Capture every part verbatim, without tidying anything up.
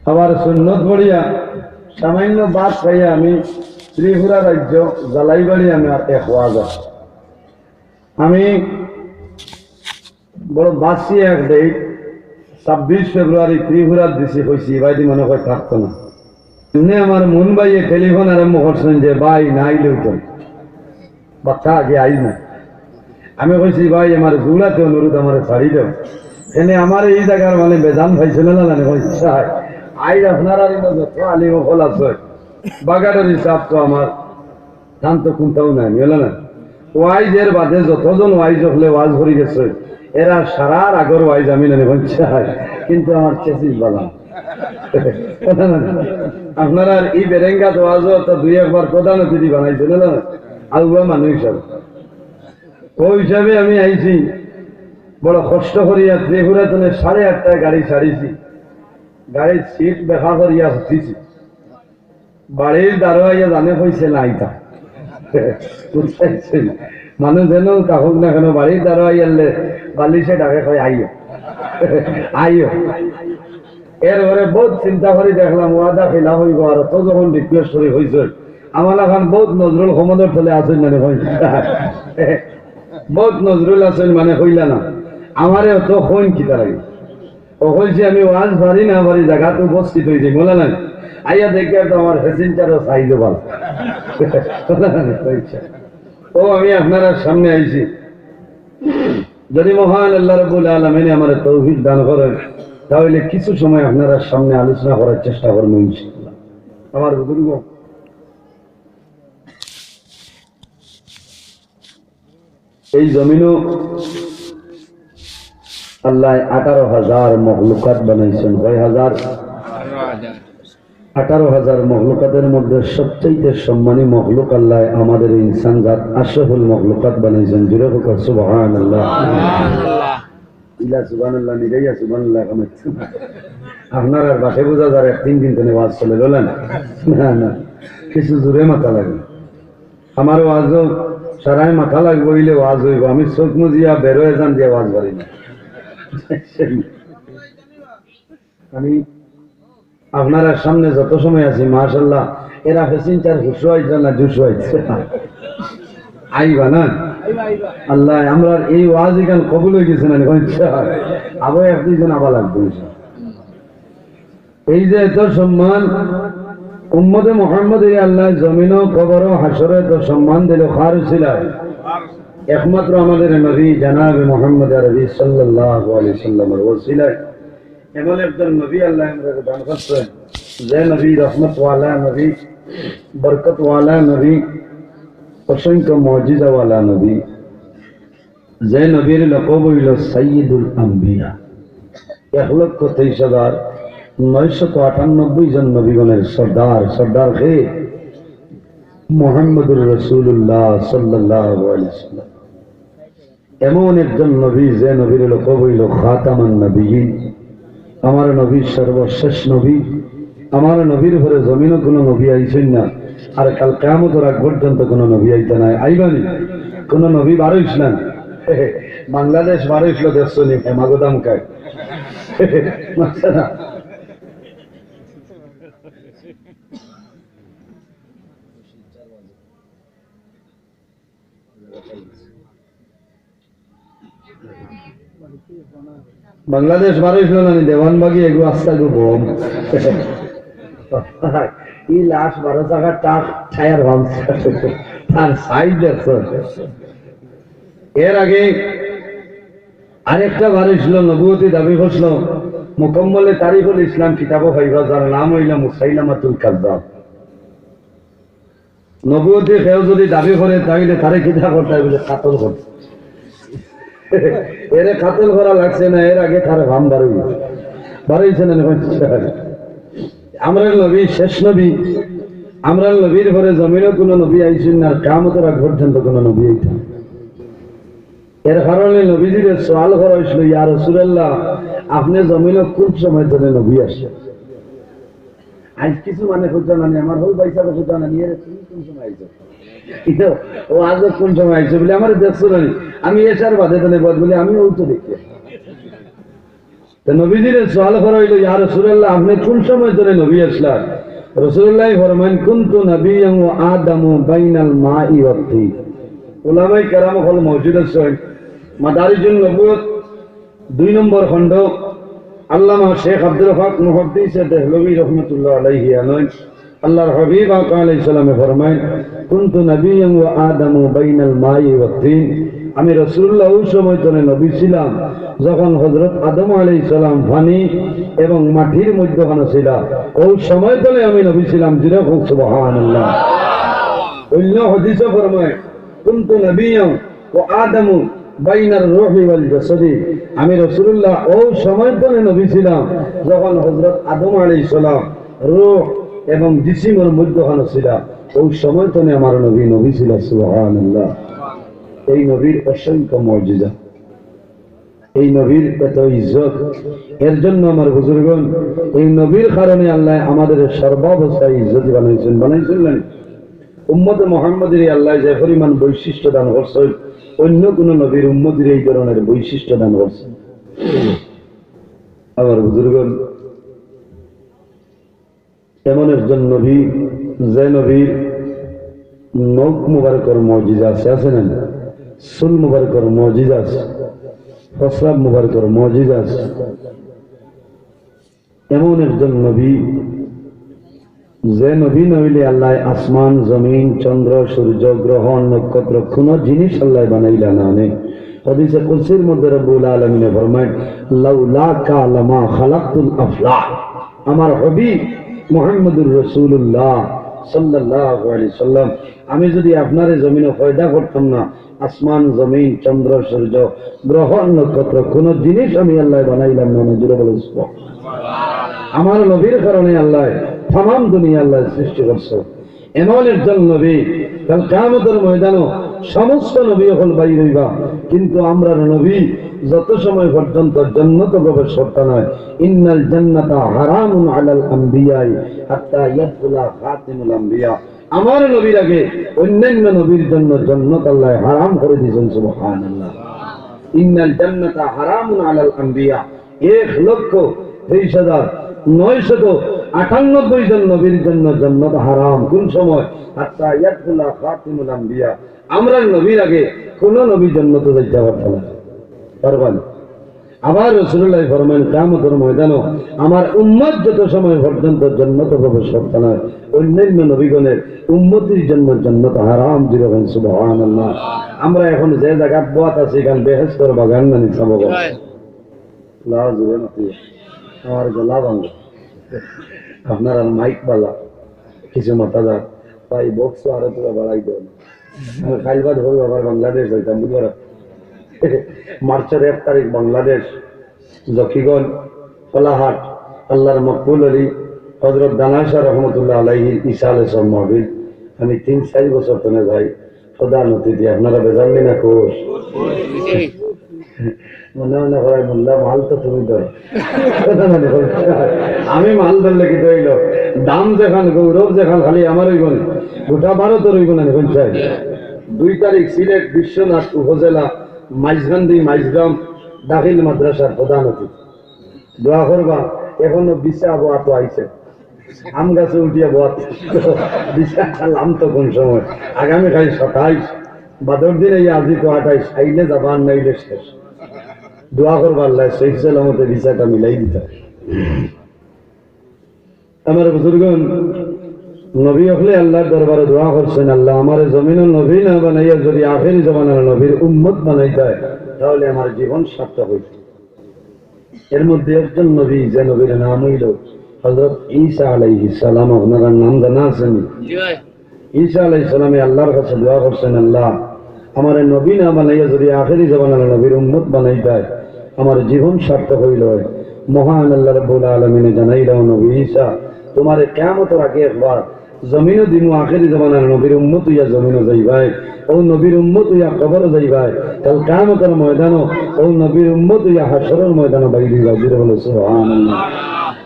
আবার সুন্নত পড়িয়া সামান্য ভাত খাইয়া আমি ত্রিপুরা রাজ্য জালাইবাড়ি আমার এক ওয়াজ আছে। আমি বড় বাসি এক ডেট, ছাব্বিশ ফেব্রুয়ারি ত্রিপুরার দিছি, কইছি, ভাইদি মনে হয় থাকতো না। এমনি আমার মুন ভাইয়ে টেলিফোন আরম্ভ করছেন যে, "ভাই, নাই লইতো, বাক্কা আগে আই না।" আমি কইছি, "ভাই, আমার জুড়াতে অনুরোধ, আমারে ছাড়ি দেও।" এনে আমার এই জায়গার মানে বেজান পাইছে না, না, না, কইছে, "আই, আপনার আর যত আলিম অকল আছে, বাগানের হিসাব তো আমার ধান তো কোনটাও নাই, বুঝলে না?" ওয়াইজ এর বাদে যতজন ওয়াইজ হকলে ওয়াজ করি গেছে, এরা সারার আগর ওয়াইজ আমি নানি বলছি, কিন্তু আমার চেসিস বালা। আপনারা এই বেরেঙ্গাত ওয়াজও তো দুই একবার প্রধান অতিথি বানাইছে, না, না? আগুয়া মানুষ হিসাবে। ওই হিসাবে আমি আইছি, বড় কষ্ট করিয়া ত্রিপুরা তনে সাড়ে আটটায় গাড়ি ছাড়িছি, গাড়ির সিট বেখা করিয়া উঠিছি। বাড়ির দারোয়াইয়া জানে কইছে না আইতা। বুঝাইছে না। মানুষ যেন থাকুক না কেন, বাড়ির দারোয়াইয়ালে বালিশে ডাকে কয়, "আইও, আইও।" এরপরে বহুত চিন্তা করি দেখলাম, ওয়াদা খিলাফ হইব, আর তো যখন রিকোয়েস্ট করি হইছে, আমার এখন বহুত নজরুল ক্ষমতার তলে আছেন মানে কই। বহুত নজরুল আছেন মানে কইলা না। আমারে অত কইন কিতা লাগে? ও কইছে, "আমি ওয়াজ পারি না পারি, জাগাত উপস্থিত হইছি।" বলে না, আইয়া দেখে তো আমার প্যাসেঞ্জারও সাইজও ভালো। ও, আমি আপনারা সামনে আইছি। যদি মহান আল্লাহ রাব্বুল আলামিন আমারে তৌফিক দান করেন, তাহলে কিছু সময় আপনারা সামনে আলোচনা করার চেষ্টা করবো ইনশাআল্লাহ। আমার বুজুর্গ, এই জমিনও আল্লাহ আঠারো হাজার মখলুকাত বানাইছেন। কয় হাজার? আঠারো হাজার মখলুকাতের মধ্যে সবচাইতে সম্মানী মখলুক আল্লাহ আমাদের ইনসান জাত আশরাফুল মখলুকাত বানাইছেন। জুড়ে হোক সুবহানাল্লাহ। ইলা সুবহানাল্লাহ, নিরাইয়া সুবহানাল্লাহ কামাইছে। আপনার আর বাসে বোঝা যার এক তিন দিন তনে ওয়াজ চলে, বলেন? না, না, কিছু জোরে মাথা লাগে। আমার ওয়াজও সারাই মাথা লাগবো, হইলে ওয়াজ হইব। আমি চোখ মুজিয়া বেরোয় যান দিয়ে ওয়াজ করি না। আমি আপনারা সামনে যত সময় আছি, মাশাআল্লাহ, এরা প্যাসেঞ্জার হুশো আইছে না জুশো আইছে? আইবা না? আল্লাহ, আমরা এই ওয়াজ এখান কবুল হয়ে গেছে না? আবার এক দুইজন আবার লাগবে। এই যে এত সম্মান, উম্মতে মুহাম্মদ এই আল্লাহ জমিনও কবরও হাসরে এত সম্মান দিল কার উসিলায়? একমাত্র আমাদের নবী জনাবে মুহাম্মদ আরবি সাল্লাল্লাহু আলাইহি সাল্লামের উসিলায়। এমন একজন নবী আল্লাহ আমরা দান করছেন, যে নবী রহমত ওয়ালা নবী, বরকত ওয়ালা নবী, অসংখ্য মুজিজা ওয়ালা নবী, যে নবীর লকব হইল সাইয়্যিদুল আম্বিয়া। এক লক্ষ তেইশ হাজার নয়শত আটানব্বই জন নবীগণের সর্দার। সর্দার কে? মুহাম্মদুর রাসূলুল্লাহ সাল্লাল্লাহু আলাইহি ওয়াসাল্লাম। এমন একজন নবী, যে নবীর লকব হইল খাতামান নবীয়িন। আমার নবী সর্বশেষ নবী। আমার নবীর পরে জমিনও কোনো নবী আইছেন না, আর কাল কিয়ামতর আগ পর্যন্ত কোনো নবী আইতা নাই। আইবানি? কোনো নবী বারইছলা না। বাংলাদেশ বারইছলো দেখছো নি, হেমাগোদাম কায়। মাসা না। বাংলাদেশ বারইছলো না নি, দেওয়ানবাগি এগু আস্তা গু বোম। এই লাশ বারো চাকা ট্রাক টায়ার পাম্প, তার সাইজ দেখছো। এর আগে আরেকটা বারইছলো, নবুয়তি দাবি করছিল, মুকম্মলে তারিখুল ইসলাম কিতাবও পাইবা, যার নাম হইল মুসাইলামাতুল কাজ্জাব। নবুয়তি কেউ যদি দাবি করে, তাইলে তারে কিতা করতে হবে? কাতল করতে। এরে কাতল করা লাগছে না, এর আগে তারে ফাম বারই, বারইছে না? আমরার নবী শেষ নবী, আমরার নবীর পরে জমিনও কোনো নবী আইছেন না, আর কিয়ামতর আগ পর্যন্ত কোনো নবী আইতা। এর কারণে নবীজিরে সওয়াল করা হইছিল, "ইয়া রাসূলুল্লাহ, আপনি জমিনও কোন সময় ধরে নবী আসছেন?" আজ কিছু মানে খুঁজা নানি, আমার হল ভাই সাহেব খুঁজা নানি, এর তুমি কোন সময় আইছো? কিন্তু ও আজও কোন সময় আইছো বলে আমার দেখছো নানি, আমি এসার বাদে তো নেই বলে আমি ওই তো দেখি। তো নবীজিরে সওয়াল করা অইলো, "ইয়া রাসূলুল্লাহ, আপনে কুন সময় ধরে নবী আছলা?" রাসূলুল্লাহ ফরমাইন, "কুনতু নাবিয়্যান ওয়া আদামু বাইনাল মাই ওয়াত তিন।" উলামায়ে কেরাম অকল মওজুদ আছইন। মাদারিজুন নবুওত দুই নম্বর খণ্ড, আল্লামা শেখ আব্দুর রাজ্জাক মুহাদ্দিসে দেহলভী রহমতুল্লাহ আলাইহি আনইন, আল্লাহর হাবিব আকা আলাইহিস সালামে ফরমাইন, "কুনতু নাবিয়্যান ওয়া আদামু বাইনাল মাই ওয়াত তিন।" আমি রাসূলুল্লাহ অউ সময় তনে নবী ছিলাম, যখন হযরত আদম আলাইহিস সালাম পানি এবং মাটির মধ্যখানো ছিলা। অউ সময় তনে আমি নবী ছিলাম। জোরে কউক্কা সুবহানাল্লাহ। অইন্য হাদিসে ফরমায়, "কুনতু নাবিয়্যান ওয়া আদামু বাইনার রূহি ওয়াল জাসাদি।" আমি রাসূলুল্লাহ অউ সময় তনে নবী ছিলাম, যখন হযরত আদম আলাইহিস সালাম রূহ এবং জিসিমর মধ্যখানো ছিলা। অউ সময় তনে আমার নবী নবী ছিলা। সুবহানাল্লাহ। এই নবীর অসংখ্য মুজিজা, এই নবীর এত ইজ্জত। এর জন্য আমার বুজুর্গণ, এই নবীর কারণে আল্লাহ আমাদের সর্বাবস্থায় ইজ্জতি বানাইছইন, বানাইছইন না? উম্মতে মুহাম্মদীরে আল্লাহ যে পরিমাণ বৈশিষ্ট্য দান করছইন, অইন্য কুনু নবীর উম্মতিরে এই ধরনের বৈশিষ্ট্য দান করছইন? আমার বুজুর্গণ, এমন একজন নবী, যে নবীর নখ মুবারকর মুজিজা আছে, আছে না? চুল মুবারকর মুজিজা আছে, প্রস্রাব মুবারকর মুজিজা আছে। এমন একজন নবী, যে নবী নইলে আল্লাহ আসমান, জমিন, চন্দ্র, সূর্য, গ্রহ, নক্ষত্র, কুনু জিনিস আল্লাহ বানাইলা না নে। হাদিসে কুদসির মধ্যে রব্বুল আলামিনে ফরমায়, "লাউলাকা লামা খালাকতুল আফলাক।" আমার হাবিব মুহাম্মদুর রাসূলুল্লাহ সাল্লাল্লাহু আলাইহি সাল্লাম, আমি যদি আপনারে জমিনো পয়দা করতাম না, আসমান, জমিন, চন্দ্র, সূর্য, গ্রহ, নক্ষত্র, কুনু জিনিস আমি আল্লাহ বানাইলাম না। জোরে বলো সুবহানাল্লাহ। আমার নবীর কারণে আল্লাহ তামাম দুনিয়া আল্লাহ সৃষ্টি করছে। এমন একজন নবী, কাল কিয়ামতের ময়দানো সমস্ত নবী অকল বাইর অইবা, কিন্তু আমরার নবী যত সময় পর্যন্ত জন্নত প্রবেশ করতা নায়, ইন্নাল জান্নাতা হারামুন আলাল আম্বিয়াই হাত্তা ইয়াদখুলা খাতিমুল আম্বিয়া। আমার নবীর আগে অন্যান্য নবীর জন্য জন্নত আল্লাহ হারাম করে দিয়েছেন। সুবহানাল্লাহ। ইন্নাল জান্নাতা হারামুন আলাল আম্বিয়া। এক লক্ষ তেইশ হাজার নয়শত আটানব্বই জন নবীর জন্য জন্নত হারাম। কোন সময়? হাত্তা ইয়াদখুলা খাতিমুল আম্বিয়া। আমরার নবীর আগে কোন নবী জন্নতো যাইতা পারতা না, পারবা না। আবার রাসূলুল্লাহ ফরমাইন, কিয়ামতের ময়দানো আমার উম্মত যত সময় পর্যন্ত জন্নতো প্রবেশ করতা নায়, অন্যান্য নবীগণের উম্মতির জন্য জন্নত হারাম। জোরে কইন সুবহানাল্লাহ। আমরা এখন যে জাগাত বওয়াত আছি, ইখান বেহেশতর বাগান নানি চাবো? আমার গলা ভাঙ্গা। আপনারার মাইক বালা, কিছু মাতা যার, ভাই, বক্স আরো তোরা বাড়াই দেন। আমি কাইল বাদ হইব আবার বাংলাদেশ যাইতাম, বুঝবার? মার্চের এক তারিখ বাংলাদেশ, জকিগঞ্জ, কোলাহাট, আল্লাহর মকবুল আলী, হযরত দানা শাহ রহমতুল্লাহ আলাইহির ইসালে সব মাহফিল। আমি তিন চাইর বছর তনে যাই, প্রধান অতিথি। আপনারা বেজার নি না? খুশ? মনে মনে কয়, "মোল্লা, মাল তো তুমি ধরো।" আমি মাল ধরলে কিতা অইলো? দাম যেখান, গৌরব যেখান, খালি আমার অইব না, গোটা ভারতর অইব না নি? দুই তারিখ সিলেট বিশ্বনাথ উপজেলা মাইজকান্দি মাইজগ্রাম দাখিল মাদ্রাসার প্রধান অতিথি। দোয়া করবা, এখনো বিছা বওয়াত আইছে। আম গাছে উঠিয়া বওয়াত। বিছা লাম তো কোন সময়? আগামী কাইল সাতাইশ, বাদর দিন এই আজি তো আঠাইশ, আইলে যাবা আর নাইলে শেষ। দোয়া করবা আল্লাহ সহি সালামতে বিছাটা মিলাই দিতা। আমার বুজুর্গণ, নবী অকলে আল্লাহর দরবারে দোয়া করছেন, "আল্লাহ, আমারে জমিনো নবী না বানাইয়া যদি আখেরি জমানার নবীর উম্মত বানাইতায়, তাহলে আমার জীবন সার্থক অইতো।" এর মধ্যে একজন নবী, যে নবীর নাম অইল হযরত ঈসা আলাইহিস সালাম। আপনারার নাম জানা আছে নি? জি ভাই। ঈসা আলাইহিস সালামে আল্লাহর কাছে দোয়া করছেন, "আল্লাহ, আমারে নবী না বানাইয়া যদি আখেরি জমানার নবীর উম্মত বানাইতায়, আমার জীবন সার্থক অইল অয়।" মহান আল্লাহ রাব্বুল আলামিনে জানাইলা, "ও নবী ঈসা, তোমারে কিয়ামতর আগে একবার জমিনো দিমু, আখেরি জমানার নবীর উম্মত অইয়া জমিনো যাইবায়, ও নবীর উম্মত অইয়া কবরো যাইবায়, কাল কিয়ামতর ময়দানো ও নবীর উম্মত অইয়া হাশরর ময়দানো বাইর অইবায়।" জোরে বলো সুবহানাল্লাহ।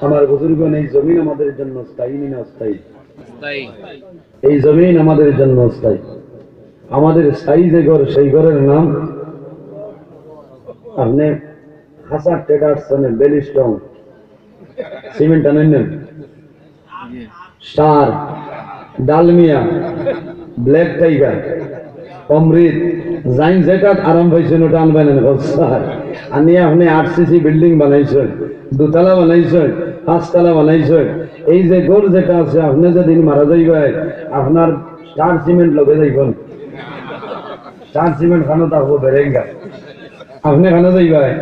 আমার বুজুর্গণ, এই জমিন আমাদের জন্য স্থায়ী নি না অস্থায়ী? স্থায়ী। এই জমিন আমাদের জন্য স্থায়ী। আমাদের স্থায়ী যে ঘর, সেই ঘরের নাম আপনি হাসান ট্রেডার্স, মানে বেলিস্টন, সিমেন্ট আনেন না? স্টার, ডালমিয়া, ব্ল্যাক টাইগার, অমৃত, যাইন যেটাত আরাম পাইছইন, ওটা আনবেন না, বলছে, স্যার। আনি আপনে আট সিসি বিল্ডিং বানাইছইন, দুতলা বানাইছইন, পাঁচতলা বানাইছইন। এই যে ঘর যেটা আছে, আপনে যেদিন মারা যাইবায়, আপনার স্টার সিমেন্ট লগে যাইবো না। স্টার সিমেন্ট খানো থাকবো বেরেঙ্গা। আপনে খানো যাইবায়?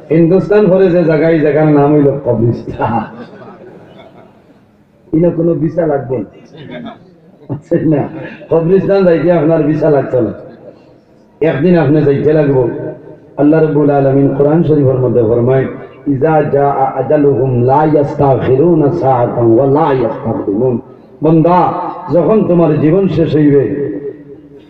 হিন্দুস্তান পরে যে জাগা, এই জাগার নাম অইলো কবরিস্তান। ইনো কোনো ভিসা লাগবো না। আছে না? কবরিস্তান যাইতে আপনার ভিসা লাগতো না। একদিন আপনে যাইতে লাগবো। আল্লাহ রাব্বুল আলামিন কোরআন শরীফের মধ্যে ফরমায়, "ইজা জাআ আজালুহুম লা ইয়াস্তাখিরুনা সাআতান ওয়া লা ইয়াস্তাকদিমুন।" বন্দা, যখন তোমার জীবন শেষ হইবে,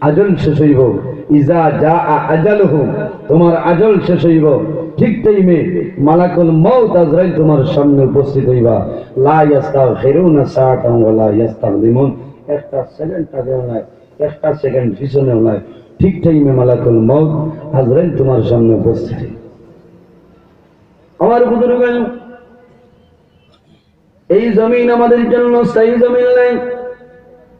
আজল শেষ হইব, ইজা জাআ আজালুহুম, তোমার আজল শেষ হইব, ঠিক টাইমে মালাকুল মউত আজরাইল তোমার সামনে উপস্থিত হইবা। লা ইয়াস্তাখিরুনা সাআতান ওয়া লা ইয়াস্তাকদিমুন, একটা সেকেন্ড আগেও নাই, একটা সেকেন্ড পিছনেও নাই, ঠিক টাইমে মালাকুল মউত আজরাইল তোমার সামনে উপস্থিত হইব। আমার বুজুর্গান, এই জমিন আমাদের জন্য স্থায়ী জমিন নাই,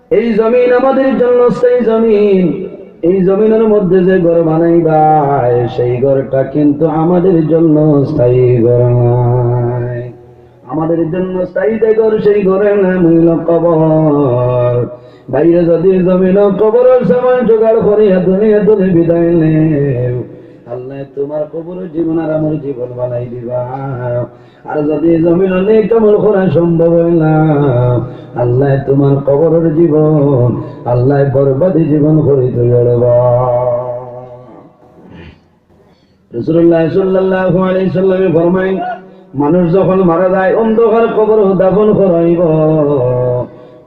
এই জমিন আমাদের জন্য স্থায়ী জমিন। এই জমিনের মধ্যে যে ঘর বানাইবায়, সেই ঘরটা কিন্তু আমাদের জন্য স্থায়ী ঘর নাই। আমাদের জন্য স্থায়ী যে ঘর, সেই ঘরের নাম হইল কবর। বাইরে যদি জমিন কবরের সামান জোগাড় করিয়া দুনিয়া তুলে বিদায় নেও, আল্লাহ তোমার কবরের জীবন আর আমার জীবন বানাই দিবা। আর যদি জমিন নেক আমল করা সম্ভব হয় না, আল্লাহ তোমার কবরের জীবন, আল্লাহ বরবাদি জীবন করি তুলবা। রাসূলুল্লাহ সাল্লাল্লাহু আলাইহি সাল্লামে ফরমাইন, মানুষ যখন মারা যায়, অন্ধকার কবর দাফন করাইব,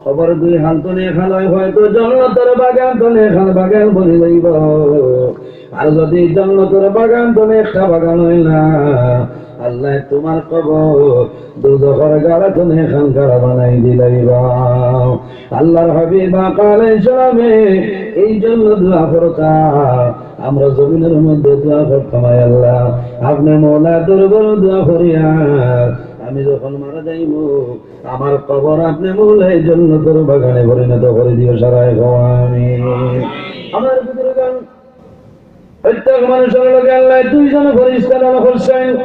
কবর দুই হাল তনে খান হয়, হয়তো জন্নতর বাগান তনে খান বাগান বনি যাইব। আর যদি জন্নতর বাগান তনে একটা বাগান হয় না, আল্লাহ তোমার কবর দুজখর গাড়া তনে খান গাড়া বানাই দিলাইবা। আল্লাহর হাবিব আকা আলাইহিস সালামে এই জন্য দোয়া করতা, আমরা জমিনের মধ্যে দোয়া করতাম, "আয় আল্লাহ, আপনে মওলা দরবার দোয়া করিয়া আমি যখন মারা যাইব, আমার কবর আপনে মৌলাই জন্নতর বাগানে পরিণত করি দিও, সারায় কও আমিন।" আমার বুজুর্গান, প্রত্যেক মানুষের লগে আল্লাহ দুইজন ফেরেশতা দান করছেন।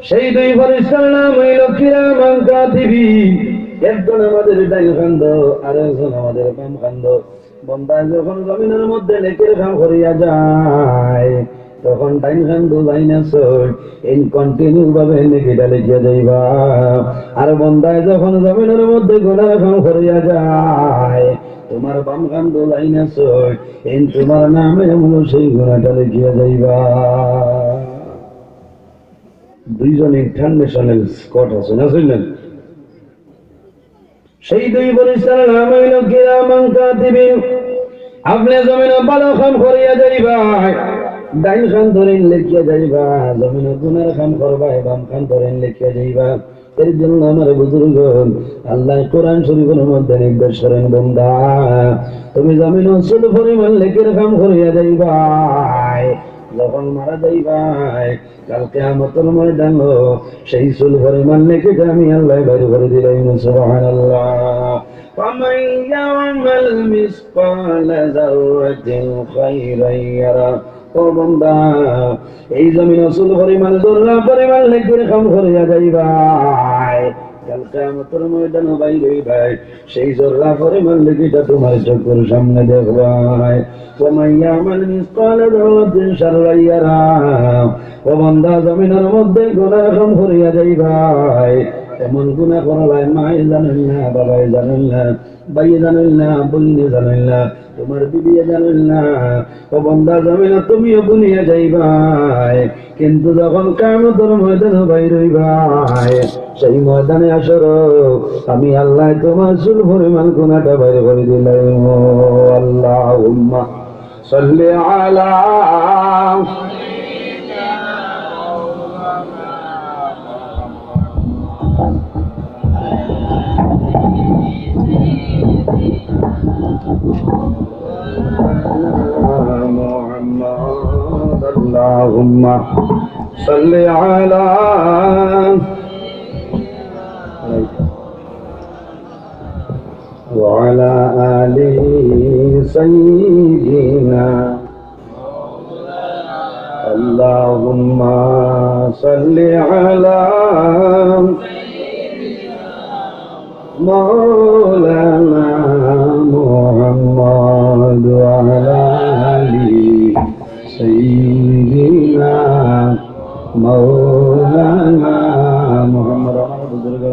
সেই দুই ফেরেশতার নাম হইল কিরামান কাতিবিন। একজন আমাদের ডাইন কান্দো, আর একজন আমাদের বাম কান্দো। বন্দা যখন জমিনের মধ্যে নেকির কাম করিয়া যায়, তখন ডাইন কান্দো লাইন আছে, ইন কন্টিনিউ ভাবে নেকিটা লেখিয়া যাইবা। আর বন্দায় যখন জমিনের মধ্যে গুনার কাম করিয়া যায়, তোমার বাম কান্দো লাইন আছে, ইন তোমার নামে এমন সেই গুনাটা লেখিয়া যাইবা। দুইজন ইন্টারন্যাশনাল স্কট আছে না, শুনলেন? সেই দুই ফেরেশতার নাম হইল কিরামান কাতিবিন। আপনে জমিনো ভালো কাম করিয়া যাইবা, ডাইন কান্দো লেখিয়া যাইবা, জমিনো গুনার কাম করবা, বাম কান্দো লেখিয়া যাইবা। এর জন্য আমার বুজুর্গ আল্লাহ কোরআন শরীফের মধ্যে নির্দেশ করেন, বন্দা, তুমি জমিনো চুল পরিমাণ নেকির কাম করিয়া যাইবায়, যখন মারা যাইবায়, কাল কিয়ামতের ময়দানো সেই চুল পরিমাণ নেকিটা আমি আল্লাহ বাইর করি দিলাম। সুবহানাল্লাহ। ফামান ইয়ামাল মিসকালা যাররাতিন খায়রান ইয়ারা। ও বন্দা, এই জমিনো চুল পরিমাণ, জর্রা পরিমাণ নেকির কাম করিয়া যাইবায়, কাল কিয়ামতের ময়দানো বাইর হইবায়, সেই জর্রা পরিমাণ নেকিটা তোমার চকুর সামনে দেখবায়। ওয়া মান ইয়ামাল মিসকালা যাররাতিন শাররান ইয়ারা। ও বান্দা, জমিনের মধ্যে গুনার কাম করিয়া যাইবায়, এমন গুনা করলায়, মায়ে জানইন না, বাবায় জানইন না, ভাইয়ে জানইন না, বইনে জানইন না, তোমার বিবিয়ে জানইন না। ও বান্দা, জমিনো তুমিও গুনিয়া যাইবায়, কিন্তু যখন কিয়ামতের ময়দানো বাইর হইবায়, সেই ময়দানে হাশরো আমি আল্লাহ তোমার চুল পরিমাণ গুনাটা বাইর করি দিলাম। আল্লাহুম্মা সাল্লি আলা محمد اللهم صل على وعلى آل سيدنا اللهم صل على مولانا محمد وعلى آل سيدنا مولانا محمد। আমার বুজুর্গ,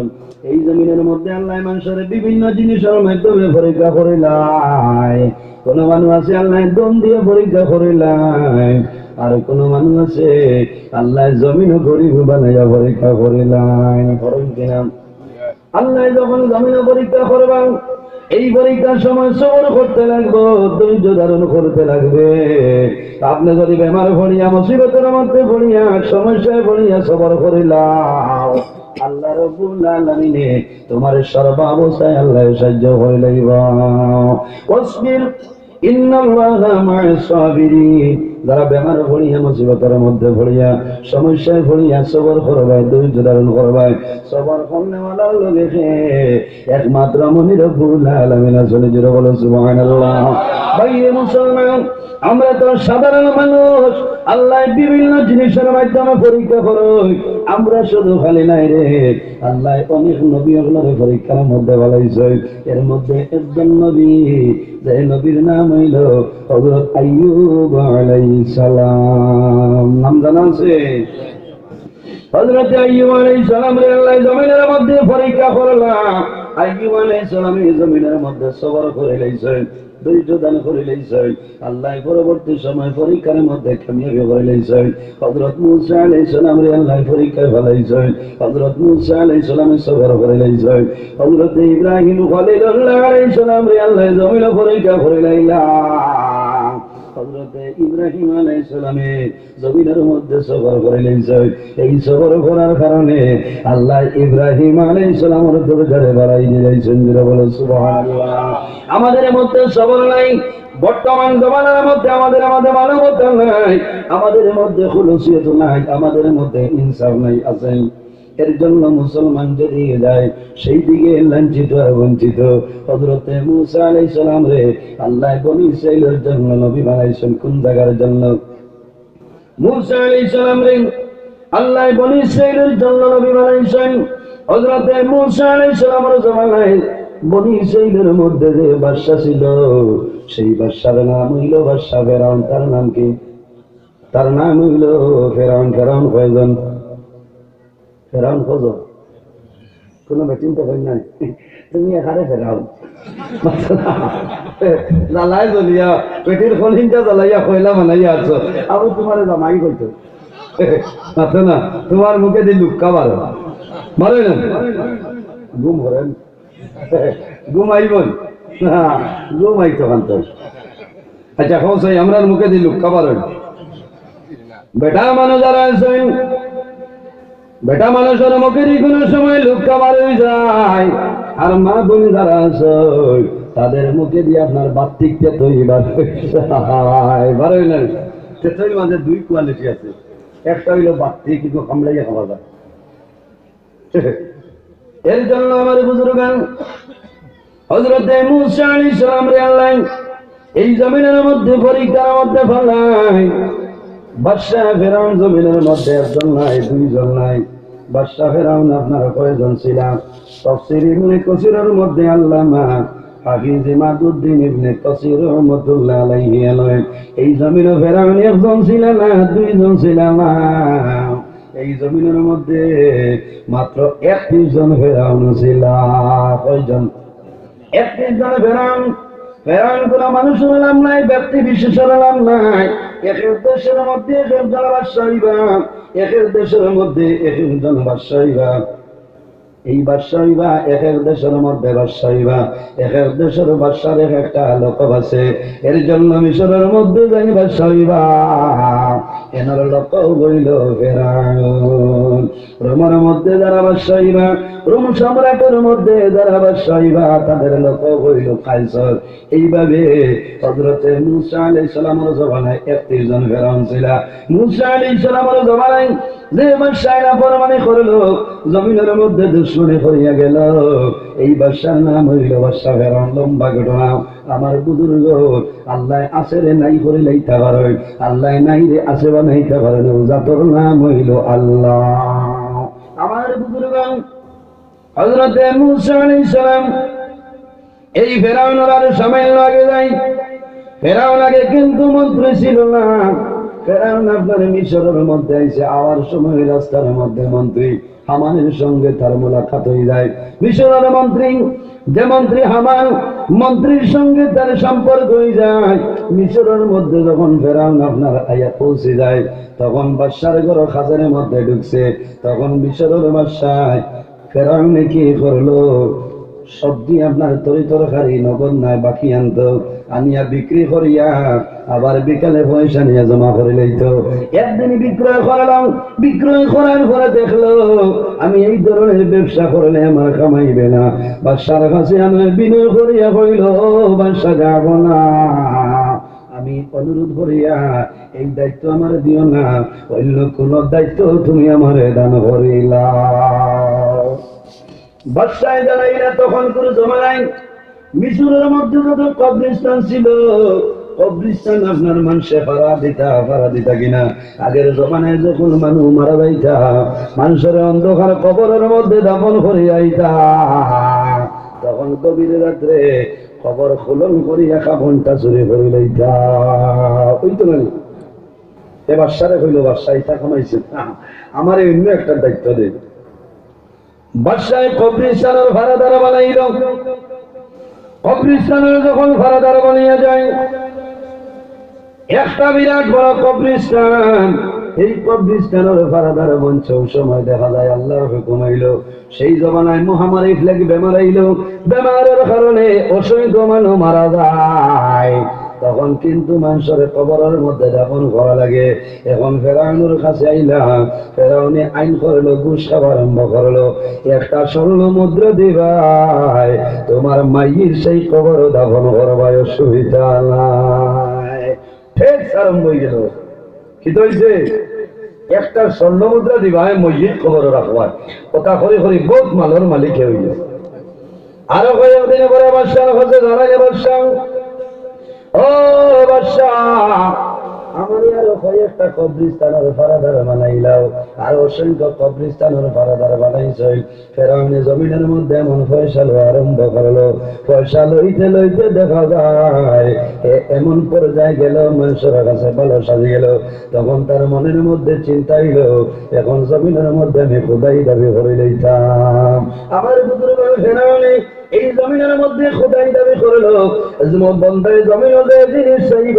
এই জমিনের মধ্যে আল্লায় মানুষরে বিভিন্ন জিনিসের মাধ্যমে পরীক্ষা করিলায়। কোনো মানুষ আছে আল্লায় ধন দিয়া পরীক্ষা করিলায়, আর কোনো মানুষ আছে আল্লায় জমিন গরিব বানাইয়া পরীক্ষা করিলায়। করইন কিনা? আল্লায় যখন জমিন পরীক্ষা করবা, এই পরীক্ষার সময় সবর করতে লাগবো, ধৈর্য ধারণ করতে লাগবে। আপনে যদি বেমার পড়িয়া, মুসিবতের মধ্যে পড়িয়া, সমস্যায় পড়িয়া সবর করিলাও, আল্লাহ রব্বুল আলামিনে তুমারে সর্বাবস্থায় আল্লায় সাহায্য করিলাইবা। واصبر إن الله مع الصابرين। যারা বেমার পড়িয়া, মুসিবতের মধ্যে পড়িয়া, সমস্যায় পড়িয়া সবর করবায়, ধৈর্য ধারণ করবায়, সবর করনেওয়ালার লগে একমাত্র আমি রব্বুল আলামিন আছইন। জোরে বলো সুবহানাল্লাহ। ভাইরে মুসলমান, আমরা তো সাধারণ মানুষ, আল্লায় বিভিন্ন জিনিসের মাধ্যমে পরীক্ষা করইন। আমরা শুধু খালি নায় রে, আল্লায় অনেক নবী অকলরে পরীক্ষার মধ্যে ফালাইছইন। এর মধ্যে একজন নবী, যে নবীর নাম অইলো হযরত আইয়ুব আলাইহিস সালাম। নাম জানা আছে? হযরত আইয়ুব আলাইহিস সালামরে আল্লায় জমিনের মধ্যে পরীক্ষা করলা। আইয়ুব আলাইহিস সালামে জমিনের মধ্যে সবর করিলাইছইন, ধৈর্য ধারণ করিলাইছইন। আল্লায় পরবর্তী সময় পরীক্ষার মধ্যে কামিয়াবি করিলাইছইন। হযরত মুসা আলাইহিস সালামরে আল্লায় পরীক্ষায় ফালাইছইন। হযরত মুসা আলাইহিস সালামে সবর করিলাইছইন। হযরত ইব্রাহিম খলিলুল্লাহ আলাইহিস সালামরে আল্লায় জমিনো পরীক্ষা করিলাইলা। হযরত ইব্রাহিম আলাইহিস সালামে জমিনের মধ্যে সবর করিলাইছইন। এই সবর করার কারণে আল্লায় ইব্রাহিম আলাইহিস সালামর দরজারে বাড়াই দিলাইছইন। জোরে বলো সুবহানাল্লাহ। আমাদের মধ্যে সবর নাই, বর্তমান জমানার মধ্যে আমাদের মধ্যে মানবতা নাই, আমাদের মধ্যে খুলুসিয়ত নাই, আমাদের মধ্যে ইনসাফ নাই। আছে? এর জন্য মুসলমান যেদিকে যায়, সেই দিকে লাঞ্ছিত আর বঞ্চিত। হযরতে মুসা আলাইহিস সালামরে আল্লায় বনি ইসরাইলর জন্য নবী বানাইছইন। কোন জাগার জন্য? মুসা আলাইহিস সালামরে আল্লায় বনি ইসরাইলর জন্য নবী বানাইছইন। হযরতে মুসা আলাইহিস সালামর জমানায় বনি ইসরাইলর মধ্যে যে বাদশা ছিল, সেই বাদশার নাম অইলো বাদশা ফেরাউন। তার নাম কি? তার নাম অইলো ফেরাউন। ফেরাউন কয়জন? ফেরাউন কয়জন? কোনো বেটিন তো কই নাই। তুমি একারে ফেরাউন। জ্বালায় জ্বলিয়া, বেটির কলিজা জ্বালাইয়া কয়লা বানাইয়া আছো। আবু তুমারে জামাই কইতো। মাতো না, তুমার মুখেদি লুক্কা বারো। বারোই না? ঘুম হরেন। ঘুম আইবো না? না, ঘুম আইতো কান্ত। আচ্ছা, কও চাই, আমরার মুখেদি লুক্কা বারোই। বেটা মানুষ যারা আছইন, বেটা মানুষর মুখেদি কোনো সময় লুক্কা বারোই যায়, আর মা বোন যারা আছইন, তাদের মুখেদি আপনার বাত্তিক তেতই বারোই যায়। বারোই না? তেতইর মাঝে দুই কোয়ালিটি আছে, একটা অইলো বাত্তিক, কিন্তু কামড়াইয়া খাওয়া যায়। এর জন্য আমার বুজুর্গান, হযরতে মুসা আলাইহিস সালামরে আল্লায় এই জমিনের মধ্যে পরীক্ষার মধ্যে ফালাইন। বাদশা ফেরাউন জমিনের মধ্যে একজন নাই, দুইজন নাই। বাদশা ফেরাউন আপনারা কয়জন ছিলা? তাফসীর ইবনে কাসীরের মধ্যে আল্লামা হাফিজ ইমাদুদ্দিন ইবনে কাসীর রহমতুল্লাহ আলাইহি আলাইন, এই জমিনো ফেরাউন একজন ছিলা না, দুইজন ছিলা না। এই জমিনের মধ্যে মাত্র একত্রিশ জন ফেরাউন ছিলা। কয়জন? একত্রিশ জন ফেরাউন। ফেরাউন কোনো মানুষর নাম নাই, ব্যক্তি বিশেষর নাম নাই। এক এক দেশের মধ্যে এক একজন বাদশা অইবা, এক এক দেশের মধ্যে এক একজন বাদশা অইবা। এই বাদশা অইবা, এক এক দেশর মধ্যে বাদশা অইবা, এক এক দেশর বাদশার এক একটা লকব আছে। এর জন্য মিশরর মধ্যে যাই বাদশা অইবা, এনার লকব অইলো ফেরাউন। রোমর মধ্যে যারা বাদশা অইবা, রোম সম্রাটর মধ্যে যারা বাদশা অইবা, তাদের লকব অইলো কায়সর। এইভাবে হযরতে মুসা আলাইহিস সালামর জমানায় একত্রিশ জন ফেরাউন ছিলা। মুসা আলাইহিস সালামর জমানায় যে বাদশায় নাফরমানি করলো, জমিনর মধ্যে দুশমনি করিয়া গেল, এই বাদশার নাম অইলো বাদশা ফেরাউন। লম্বা ঘটনা। আমার বুজুর্গ, আল্লায় আছে রে নাই করিলাইতা পারইন, আল্লায় নাই রে আছে বানাইতা পারইন, ও জাতর নাম অইলো আল্লাহ। আমার বুজুর্গ, হযরতে মুসা আলাইহিস সালাম এই ফেরাউনর আরো সামান্য আগে যাই। ফেরাউন আগে কিন্তু মন্ত্রী ছিল না। ফেরাউন আপনার মিশরর মধ্যে আইছে, আওয়ার সময় রাস্তার মধ্যে মন্ত্রী হামানের সঙ্গে তার মোলাকাত হয়ে যায়। মিশরর মন্ত্রী, যে মন্ত্রী হামান, মন্ত্রীর সঙ্গে তার সম্পর্ক হয়ে যায়। মিশরর মধ্যে যখন ফেরাউন আপনার আইয়া পৌঁছে যায়, তখন বাদশার ঘর খাজানের মধ্যে ঢুকছে। তখন মিশরর বাদশায় ফেরাউনে কি করলো? সবজি আপনার তরি তরকারি নগদ নাই বাকি আনতো, আনিয়া বিক্রি করিয়া আবার বিকালে পয়সা নিয়ে জমা করিলাইতো। একদিন বিক্রয় করলাম, বিক্রয় করার পরে দেখলো আমি এই ধরনের ব্যবসা করলে আমার কামাইবে না। বাদশার কাছে আমি বিনয় করিয়া কইল, "বাদশা, যাব না, আমি অনুরোধ করিয়া এই দায়িত্ব আমার দিও না, অন্য কোন দায়িত্ব তুমি আমারে দান করিলাও।" বাদশায় জানাইলা তখনকার জমানায় মিশরের মধ্যে যত কবরস্থান ছিল, কবরস্থান আপনার মানষে ফাড়া দিতা, ফাড়া দিতা কিনা? আগের জমানায় যখন মানুষ মারা যাইতা, মানষরে অন্ধকার কবরের মধ্যে দাফন করি আইতা, তখন গভীর রাত্রে কবর খনন করিয়া কাফনটা চুরি করি লইতা। ওই তো মানে, এ বাদশারে কইল, "বাদশা, ইটা কামাইছে না, আমারে অন্য একটা দায়িত্ব দে।" বাদশায় কবরস্থানের ফাড়াদার বানাইল। কবরস্থানের যখন ফাড়াদার বানাইয়া যায়, একটা বিরাট বড় কবরস্থান, এই কবরস্থানের ফাড়াদার বনছে। ওই সময় দেখা যায় আল্লাহর হুকুম অইল, সেই জমানায় মহামারী ফ্লেগ বেমার আইল, বেমারের কারণে অসংখ্য মানুষ মারা যায়। তখন কিন্তু মানষরে কবরের মধ্যে দাফন করা লাগে। এখন ফেরাউনের কাছে আইলাম, ফেরাউনে আইন করলো, ঘুষ খাওয়া আরম্ভ করলো, "একটা স্বর্ণ মুদ্রা দিবায়, তোমার মাইর সেই কবর দাফন করবায়, অসুবিধা নাই।" ঠিক আরম্ভ হয়ে গেল। কি তো হইছে? "একটা স্বর্ণ মুদ্রা দিবায়, মসজিদ কবর রাখবায়।" কথা করি করি বহুত মালর মালিক হয়ে গেছে। আরো কয়েকদিন পরে বাদশার কাছে দাঁড়াইলে, "বাদশা, ও বাদশা, আমারে আরো কয়েকটা কবরস্থানের ফাড়াদার বানাইলাও।" আর অসংখ্য কবরস্থানের ফাড়াদার বানাইছে। ফেরাউনে জমিনের মধ্যে এমন পয়সা লওয়া আরম্ভ করলো, পয়সা লইতে লইতে দেখা যায় এ-, এমন পর্যায়ে গেল, মানষর কাছে ভালো সাজি গেল। তখন তার মনের মধ্যে চিন্তা হইল, "এখন জমিনের মধ্যে আমি খোদাই দাবি করে লইতাম।" আমার বুজুর্গ ফেরাউনে এই জমিনের মধ্যে খোদাই দাবি করলো, বন্দায় জমিন যে জিনিস চাইব,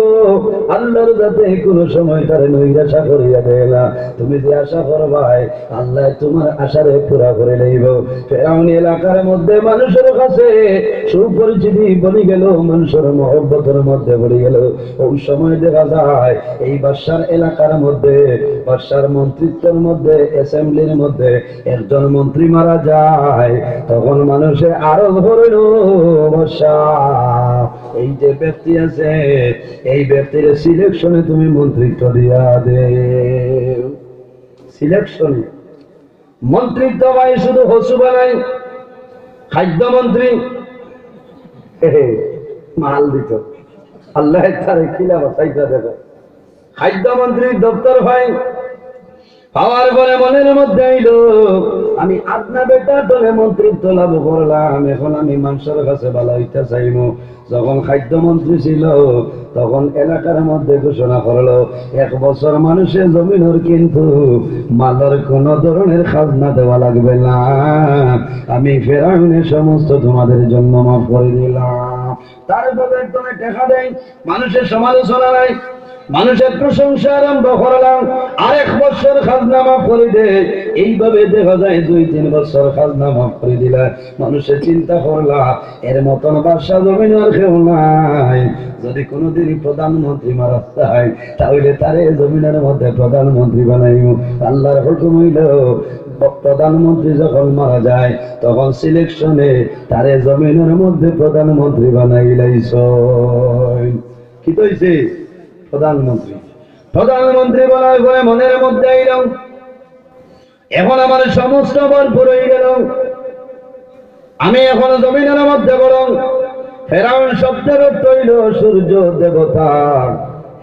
আল্লাহর যাতে কোনো সময় তারে নৈরাশা করিয়া দেয় না। তুমি যে আশা করবায়, আল্লাহ তোমার আশারে পুরা করে লইব। ফেরাউন এলাকার মধ্যে মানুষের কাছে সুপরিচিতি বনি গেল, মানুষের মহব্বতের মধ্যে পড়ে গেল। ওই সময় দেখা যায় এই বাদশার এলাকার মধ্যে, বাদশার মন্ত্রিত্বর মধ্যে, অ্যাসেম্বলির মধ্যে একজন মন্ত্রী মারা যায়। তখন মানুষে আরো ধরল, "বাদশা, এই যে ব্যক্তি আছে, এই ব্যক্তির সিলেকশনে তুমি মন্ত্রিত্ব দিয়া দেও।" সিলেকশনে মন্ত্রিত্ব ভাই শুধু হসু বানাই, খাদ্য মন্ত্রী মাল দিত। আল্লাহ তারে কিলা বাঁচাইতে দেবে। খাদ্য মন্ত্রীর দপ্তর ভাই পাওয়ার পরে মনের মধ্যে আইল, "আমি আপনা বেটা দলে মন্ত্রিত্ব লাভ করলাম, এখন আমি মানুষের কাছে ভালো হইতে চাইব।" যখন খাদ্য মন্ত্রী ছিল, তখন এলাকার মধ্যে ঘোষণা করলো, "এক বছর মানুষের জমিনের কিন্তু মালর কোনো ধরনের খাজনা দেওয়া লাগবে না, আমি ফেরাউনের সমস্ত তোমাদের জন্য মাফ করে দিলাম।" তার পকেট থেকে টাকা দেয়, মানুষের সমালোচনা নাই। মানুষের প্রশংসা আরম্ভ করলাম, আরেক বছর খাজনা মাফ করি দে। এইভাবে দেখা যায় দুই তিন বছর খাজনা মাফ করি দিলা। মানুষে চিন্তা করলা, এর মতন বাদশা জমিনর কেউ নাই। যদি কোনোদিন প্রধানমন্ত্রী মারা যায়, তাহলে তারে জমিনর মধ্যে প্রধানমন্ত্রী বানাইমু। আল্লাহর হুকুম অইল, প-, প্রধানমন্ত্রী যখন মারা যায়, তখন সিলেকশনে তারে জমিনর মধ্যে প্রধানমন্ত্রী বানাইলাইছইন। কিতা অইছে? প্রধানমন্ত্রী। প্রধানমন্ত্রী বলার পরে মনের মধ্যে আইল, এখন আমার সমস্ত বল ফুরই গেল, আমি এখন জমিনর মধ্যে বড়। ফেরাউন শব্দের অর্থ অইল সূর্য দেবতা।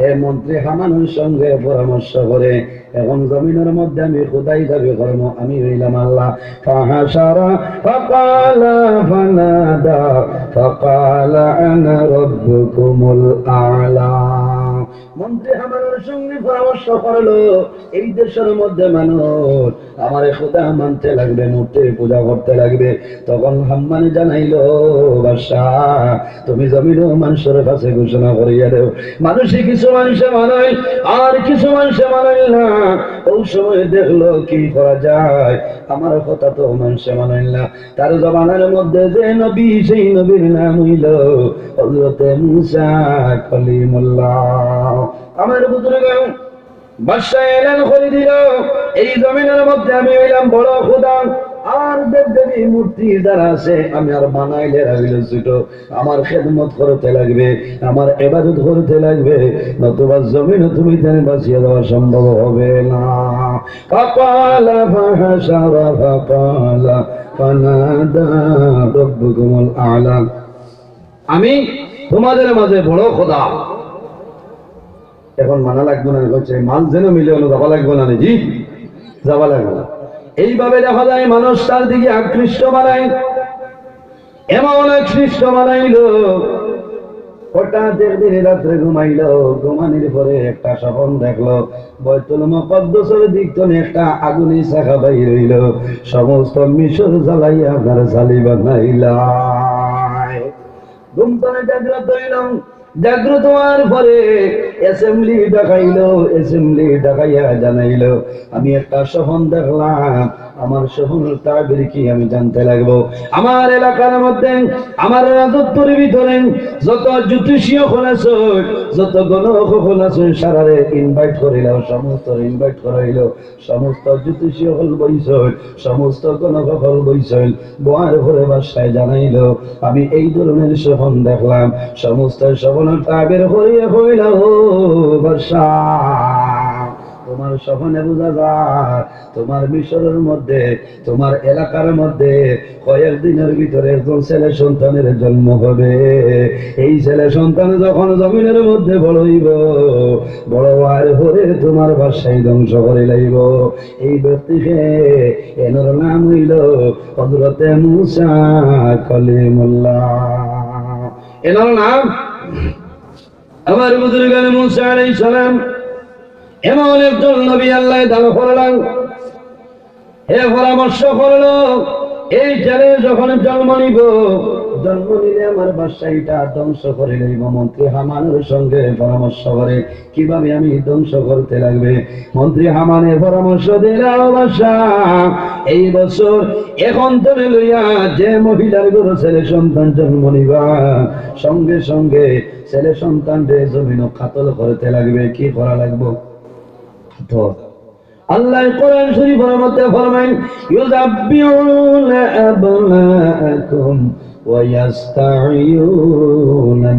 হে মন্ত্রী হামানর সঙ্গে পরামর্শ করে এখন জমিনর মধ্যে আমি খোদাই দাবি করমু, আমি অইলাম আল্লাহ। فحشر فقال فنادى فقال أنا ربكم الأعلى। মন্ত্রী হামানর সঙ্গে পরামর্শ করলো, এই দেশর মধ্যে মানুষ আমারে খোদা মানতে লাগবে, মূর্তির পূজা করতে লাগবে। তখন হাম্মানে জানাইল, বাদশা, তুমি জমিনর মানষর কাছে ঘোষণা করিয়া দেও, মানুষে কিছু মানুষে মানইল, আর কিছু মানুষে মানইল না। ওই সময় দেখলো কি করা যায়, আমার কথা তো মানুষে মানইল না। তার জমানার মধ্যে যে নবী, সেই নবীর নাম অইল হযরতে মুসা কলিমুল্লাহ। আমার বুজুর্গ, বাদশা এলান করি দিল, এই জমিনর মধ্যে আমি অইলাম বড় খোদা, আর দেব দেবী মূর্তি যারা আছে আমি আর বানাইলে রাখলে ছোট। আমার খেদমত করতে লাগবে, আমার ইবাদত করতে লাগবে, নতুবা জমিন তুমি তারে বাঁচিয়ে দেওয়া সম্ভব হবে না। فقال فحشر فقال فنادى ربكم الأعلى। আমি তোমাদের মাঝে বড় খোদা। এখন মানা লাগবো না, কইছে মাল যেন মিলে অনো যাওয়া লাগবো না নি? জি, যাওয়া লাগবো। এইভাবে দেখা যায় মানুষ তার দিকে আকৃষ্ট বানায়, এমন আকৃষ্ট বানাইল। হঠাৎ একদিন রাত্রে ঘুমাইল, ঘুমানির পরে একটা স্বপন দেখলো, বাইতুল মুকাদ্দাসর দিক তনে একটা আগুনি শাখা বাইর অইল, সমস্ত মিশর জ্বালাইয়া আপনার ছালি বানাইলা। ঘুম তনে জাগ্রত অইলাম, জাগ্রত হওয়ার পরে assembly ডাকাইল, assembly ডাকাইয়া জানাইল, আমি একটা স্বপন দেখলাম, আমার স্বপনর তাবির কি আমি জানতে লাগবো। আমার এলাকার মধ্যে, আমার রাজত্বর ভিতরে যত জ্যোতিষী অকল আছে, যত গণক অকল আছে, সারারে invite করিলাম, সমস্ত invite করাইল। সমস্ত জ্যোতিষী অকল বইছইন, সমস্ত গণক অকল বইছইন। বওয়ার পরে বাদশায় জানাইল, আমি এই ধরনের স্বপন দেখলাম। সমস্ত স্বপনর তাবির করিয়া কইলা, ও বাদশা, তোমার স্বপনে বুঝা যায়, তোমার মিশরর মধ্যে, তোমার এলাকার মধ্যে কয়েক দিনর ভিতরে একজন ছেলে সন্তানের জন্ম হবে। এই ছেলে সন্তান যখন জমিনর মধ্যে বড় অইব, বড় হওয়ার পরে তোমার বাদশাই ধ্বংস করি লাইব। এই ব্যক্তিকে, এনর নাম অইল হযরতে মুসা কলিমুল্লাহ। এনর নাম আমার বুজুর্গানে মুসা আলাইহিস সালাম এমন একজন নবী আল্লায় দান করলেন। হে পরামর্শ করলো, এই ছেলে যখন জন্ম নিব, জন্ম নিলে আমার বাদশাইটা ধ্বংস করি লাইব। মন্ত্রী হামানর সঙ্গে পরামর্শ করে কিভাবে আমি ধ্বংস করতে লাগবে। মন্ত্রী হামানে পরামর্শ দিল, ও বাদশা, এই বছর এখন তনে লইয়া যে মহিলার ঘরো ছেলে সন্তান জন্ম নিবা, সঙ্গে সঙ্গে ছেলে সন্তানরে জমিনো কাতল করতে লাগবে। কি করা লাগবো? কাতল। আল্লায় কোরআন শরীফর মধ্যে ফরমাইন, يذبحون أبناءكم ويستحيون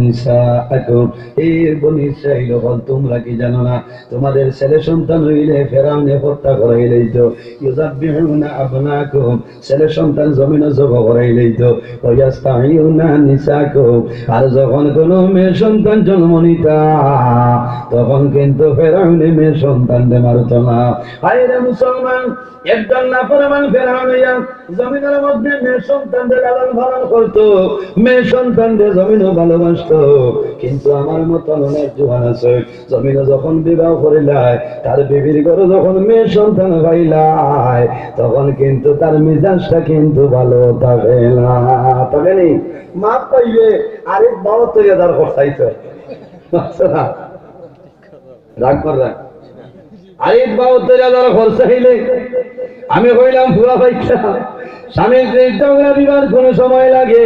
نساءكم। হে বনি ইসরাইল অকল, তোমরা কি জানো না, তোমাদের ছেলে সন্তান অইলে ফেরাউনে হত্যা করাইলাইতো। يذبحون أبناءكم, ছেলে সন্তান জমিনো জবো করাইলাইতো। ويستحيون نساءكم, আর যখন কোনো মেয়ে সন্তান জন্ম নিতা, তখন কিন্তু ফেরাউনে মেয়ে সন্তানরে মারতো না। হায় রে মুসলমান, একজন নাফরমান ফেরাউন অইয়া জমিনর মধ্যে মেয়ে সন্তানরে লালন পালন করতো, মেয়ে সন্তানরে জমিনো ভালোবাসতো। কিন্তু আমার মতন অনেক জুয়ান আছে, জমিনো যখন বিবাহ করিলায়, তার বিবির ঘরো যখন মেয়ে সন্তান পাইলায়, তখন কিন্তু তার মিজাজটা কিন্তু ভালো থাকে না। থাকে নি? মাফ পাইবে, আরেক বাবা তো এদার করতাইতো। বুঝছো না? রাগ কররা। আরিত বা উত্তর হাজার খরচ হইলে আমি কইলাম, "ফুয়া ভাইটা, স্বামীর ঝগড়া বিবাদ কোনো সময় লাগে?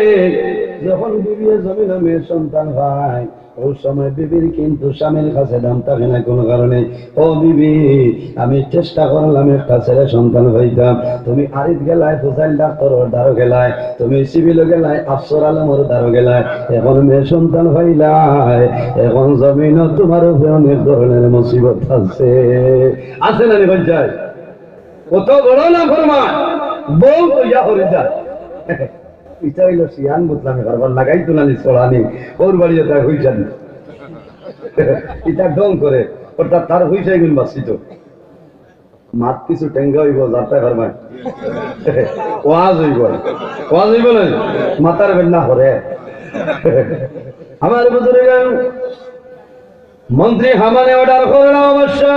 যখন বিবিয়ে জমিনো মেয়ে সন্তান হয়, ওই সময় বিবির কিন্তু স্বামীর কাছে দাম থাকে না কোনো কারণে।" ও বিবি, আমি চেষ্টা করলাম একটা ছেলে সন্তান পাইতাম, তুমি আরিত গেলায়, ফুজাইল ডাক্তারর দ্বারো গেলায়, তুমি সিভিলো গেলায়, আফসর আলমর দ্বারো গেলায়, এখন মেয়ে সন্তান পাইলায়, এখন জমিনো তোমার উপরে অনেক ধরনের মুসিবত আছে। আছে না নি ভাই? কত বড় না ফরমান, বউ তো ইয়া হরি যায়। ইটা অইলো শিয়ান বুঝলাম, কারবার লাগাই তো না নি, ছড়ানি, ওর বাড়ি তাই হই যান। ইটা ঢং করে, অর্থাৎ তার হইসাই গুণ বাঁচিত। মাত কিছু টেঙ্গা হইব, যাতায় পারবেন। ওয়াজ হইব, ওয়াজ হইব না, মাথার বেন্না হরে। আমার বুজুর্গ, মন্ত্রী হামানে অর্ডার করলা, "অবশ্য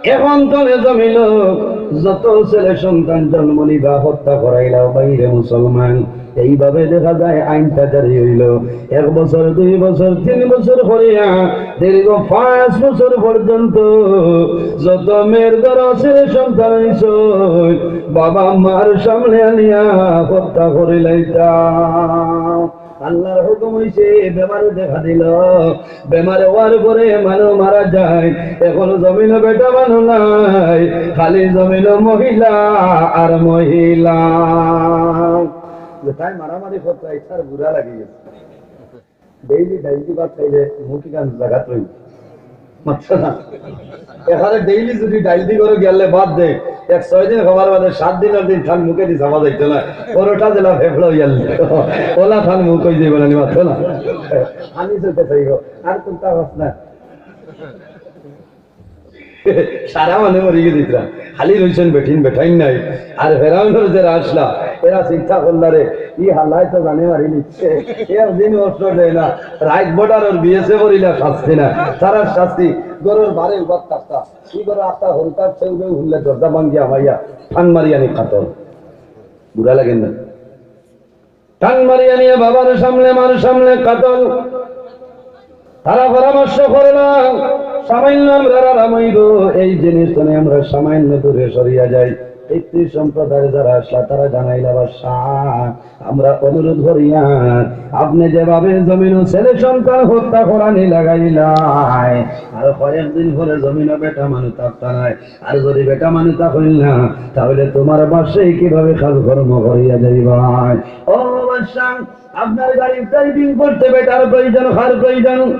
এখন তনে জমিনো যত ছেলে সন্তান জন্ম নিবা, হত্যা করাইলাও, বাইরে মুসলমান।" এইভাবে দেখা যায় আইনটা জারি হইল। এক বছর, দুই বছর, তিন বছর করিয়া দীর্ঘ পাঁচ বছর পর্যন্ত যত মেয়ের ঘরো ছেলে সন্তান হইছে, বাবা মার সামনে আনিয়া হত্যা করিলাইতা। আল্লাহর হুকুম হইছে, বেমারে দেখা দিল, বেমারে হওয়ার পরে মানুষ মারা যায়। এখন জমিনো বেটা মানুষ নাই, খালি জমিনো মহিলা আর মহিলা। যে তাই মারামারি করতে ইচ্ছার বুড়া লাগি গেছে। ডেইলি ডাইল দি ভাত খাইলে মুখি গান জাগাত রইব। মাতছো না? এখানে ডেইলি যদি ডাইল দি করে গেলে বাদ দে, এক ছয় দিন খাবার বাদে সাত দিনের দিন খান মুখে দি যাওয়া যাইতো না। পরোটা দিলা ফেফড়া হইয়াল। ওলা খান মুখ হয়ে যাইব না, মাতছো না? আমি চলতে চাইব। আর কোনটা হস না? সারা মানে মরি গেছে ইতরা। খালি রইছেন বেটিন, বেটাইন নাই। আর ফেরাউনর যে আসলা, এরা চিন্তা করলা রে, ই হালায় তো জানে মারি নিচ্ছে। একদিন অস্ত্র দেয় না, রাইত বর্ডারর বিএসএফ করিলা শাস্তি না, তারা শাস্তি, গরুর বারে উবাত থাকতা। ই করে আস্তা হলতার চেউ বেউ হুনলে দরজা ভাঙ্গিয়া মাইয়া, ঠান মারিয়া নি কাতল। বুড়া লাগে না? টান মারিয়া নিয়া বাবার সামনে, মার সামনে কাতল। তারা পরামর্শ করলা, সামান্য আমরার আরাম অইব, এই জিনিস তনে আমরা সামান্য দূরে সরিয়া যাই। পিতৃ সম্প্রদায়ের যারা আসলা, তারা জানাইলা, "বাদশাহ, আমরা অনুরোধ করিয়ার, আপনে যেভাবে জমিনো ছেলে সন্তান হত্যা করানি লাগাইলায়, আর কয়েকদিন পরে জমিনো বেটা মানুষ থাকতা নায়।" আর যদি বেটা মানুষ তা হইল না, তাহলে তোমার বাদশাহী কিভাবে কাজকর্ম করিয়া যাইবায়? ও বাদশাহ, আপনার গাড়ির ড্রাইভিং করতে বেটার প্রয়োজন, কার প্রয়োজন?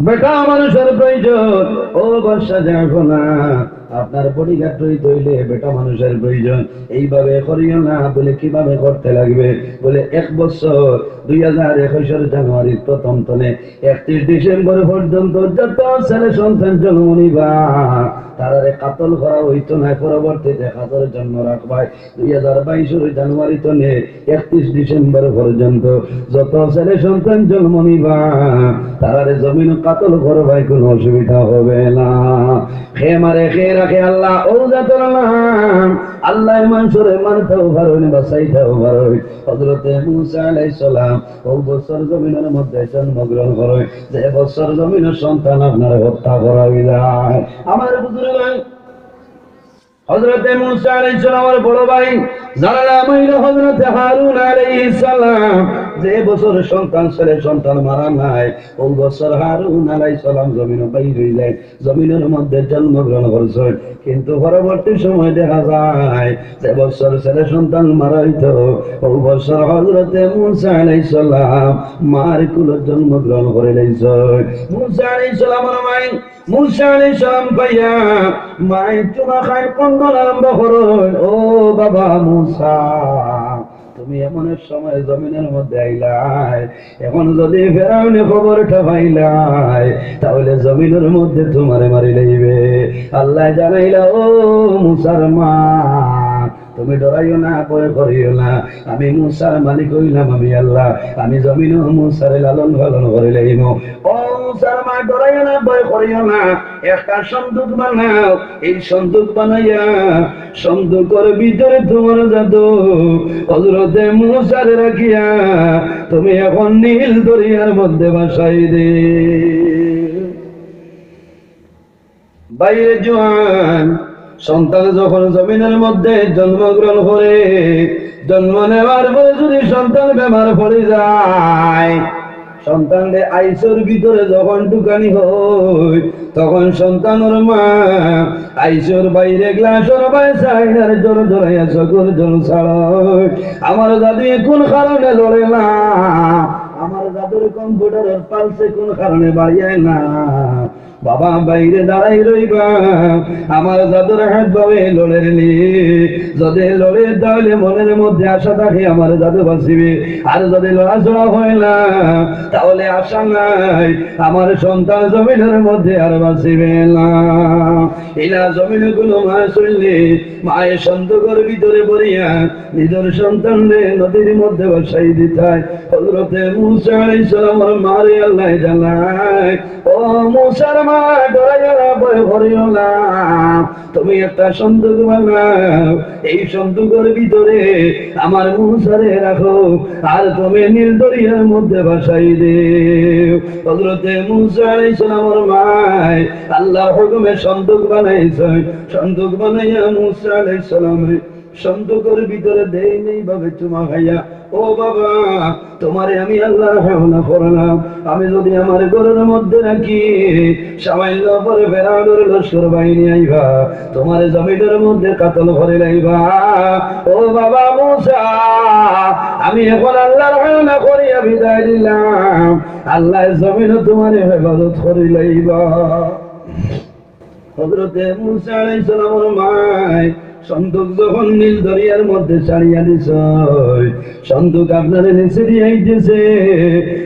বেটা মানুষের প্রয়োজন। ও বাদশাহ, দেখো না, আপনার বডিগার্ড হইতে হইলে বেটা মানুষের প্রয়োজন। এইভাবে করিও না। বলে, "কিভাবে করতে লাগবে?" বলে, "এক বছর, দুই হাজার একুশের জানুয়ারির প্রথম তনে একত্রিশ ডিসেম্বর পর্যন্ত যত ছেলে সন্তান জন্ম নিবা, তারারে কাতল করা হইতো না, পরবর্তীতে কাজর জন্য রাখবায়। দুই হাজার বাইশের জানুয়ারি তনে একত্রিশ ডিসেম্বর পর্যন্ত যত ছেলে সন্তান জন্ম নিবা, তারারে জমিনো কাতল করবায়, কোনো অসুবিধা হবে না।" খে মারে, খে রাখে আল্লাহ, ও জাতর নাম। আল্লাহ মানুষরে মারতেও পারইন, বাঁচাইতেও পারইন। হযরতে মুসা আলাইহিস সালাম ও বছর জমিনের মধ্যে জন্মগ্রহণ করে, যে বছর জমিনের সন্তান আপনার হত্যা করা হয়ে যায়। আমার বুজুর্গ, হযরতে মুসা আলাইহিস সালামের বড় ভাই, যার নাম হইল হযরতে হারুন আলাইহিস সালাম। যে বছর সন্তান, ছেলে সন্তান মারা নাই, ও বছর হারুন আলাইহিস সালাম জমিনো বাইর হয়ে যায়। জমিনের মধ্যে জন্মগ্রহণ করছইন। কিন্তু পরবর্তী সময় দেখা যায় যে বছর ছেলে সন্তান মারা হইতো, ও বছর হযরতে মুসা আলাইহিস সালাম মার কুলো জন্মগ্রহণ করিলাইছইন। মুসা আলাইহিস সালামর মাই মুসা আলাইহিস সালাম পাইয়া মাই চুমা খাইন, কান্দন আরম্ভ করইন, "ও বাবা মুসা, তুমি এমন এক সময় জমিনের মধ্যে আইলায়, এখন যদি ফেরাউনে খবরটা পাইলায়, তাহলে জমিনের মধ্যে তোমারে মারি লইবে।" আল্লাহ জানাইলা, "ও মুসার মা, তুমি ডরাইও না, ভয় করিও না, আমি মুসার মালিক হইলাম আমি আল্লাহ, আমি জমিনও মুসারে লালন পালন করি লইমু।" ও মুসার মা, ডরাইও না, ভয় করিও না, একটা সন্দুক বানাও, এই সন্দুক বানাইয়া সন্দুকর ভিতরে তোমার জাদু হযরতে মুসারে রাখিয়া তুমি এখন নীল দরিয়ার মধ্যে ভাসাই দে। ভাইরে জোয়ান, সন্তান যখন জমিনর মধ্যে জন্মগ্রহণ করে, জন্ম নেওয়ার পরে যদি সন্তান বেমার পড়ি যায়, সন্তানরে আইসিউর ভিতরে যখন ঢুকানি হয়, তখন সন্তানর মা আইসিউর বাইরে গ্লাসর বায় চাইন আর জোর জোরাইয়া চকুর জল ছাড়য়। আমার জাদু কোন কারণে লড়ে না? আমার জাদুর কম্পিউটারর পালসে কোন কারণে বাড়িয়ায় না? বাবা বাইরে দাঁড়াই রইবা, আমার জাদুর হাত বায় লড়ের নি। যদি লড়ে তাহলে মনের মধ্যে আশা থাকে আমার জাদু বাঁচিবে, আর যদি লড়াচড়া হয় না তাহলে আশা নাই, আমার সন্তান জমিনর মধ্যে আর বাঁচিবে না। ইলা জমিন কুনু মা চললে মায়ে সন্দুকর ভিতরে ভরিয়া নিজর সন্তানরে নদীর মধ্যে ভাসাই দিতায়। হযরতে মুসা আলাইহিস সালামর মারে আল্লায় জানায়, ও মুসার মা, ডরাইও না, ভয় করিও না, তুমি একটা সন্দুক বানাও, এই সন্দুকর ভিতরে আমার মুসারে রাখো, আর তুমি নীল দরিয়ার মধ্যে ভাসাই দেও। হযরতে মুসা আলাইহিস সালামর মায় আল্লাহর হুকুমে সন্দুক বানাইছইন। সন্দুক বানাইয়া মুসা আলাইহিস সালামরে সন্দুকর ভিতরে দেইন এইভাবে চুমা খাইয়া, ও বাবা, তোমারে আমি আল্লাহর হাওলা করলাম, আমি যদি আমার ঘরর মধ্যে রাখি, সামান্য পরে ফেরাউনর লস্কর বাহিনী আইবা, তোমারে জমিনর মধ্যে কাতল করি লাইবা। ও বাবা মুসা, আমি এখন আল্লাহর হাওলা করিয়া বিদায় দিলাম, আল্লায় জমিনো তোমারে হেফাজত করি লাইবা। হযরতে মুসা আলাইহিস সালামর মায় সন্দুক যখন নীল দরিয়ার মধ্যে ছাড়িয়া দিছইন, সন্দুক আপনারে নিচে দিয়া আইতেছে।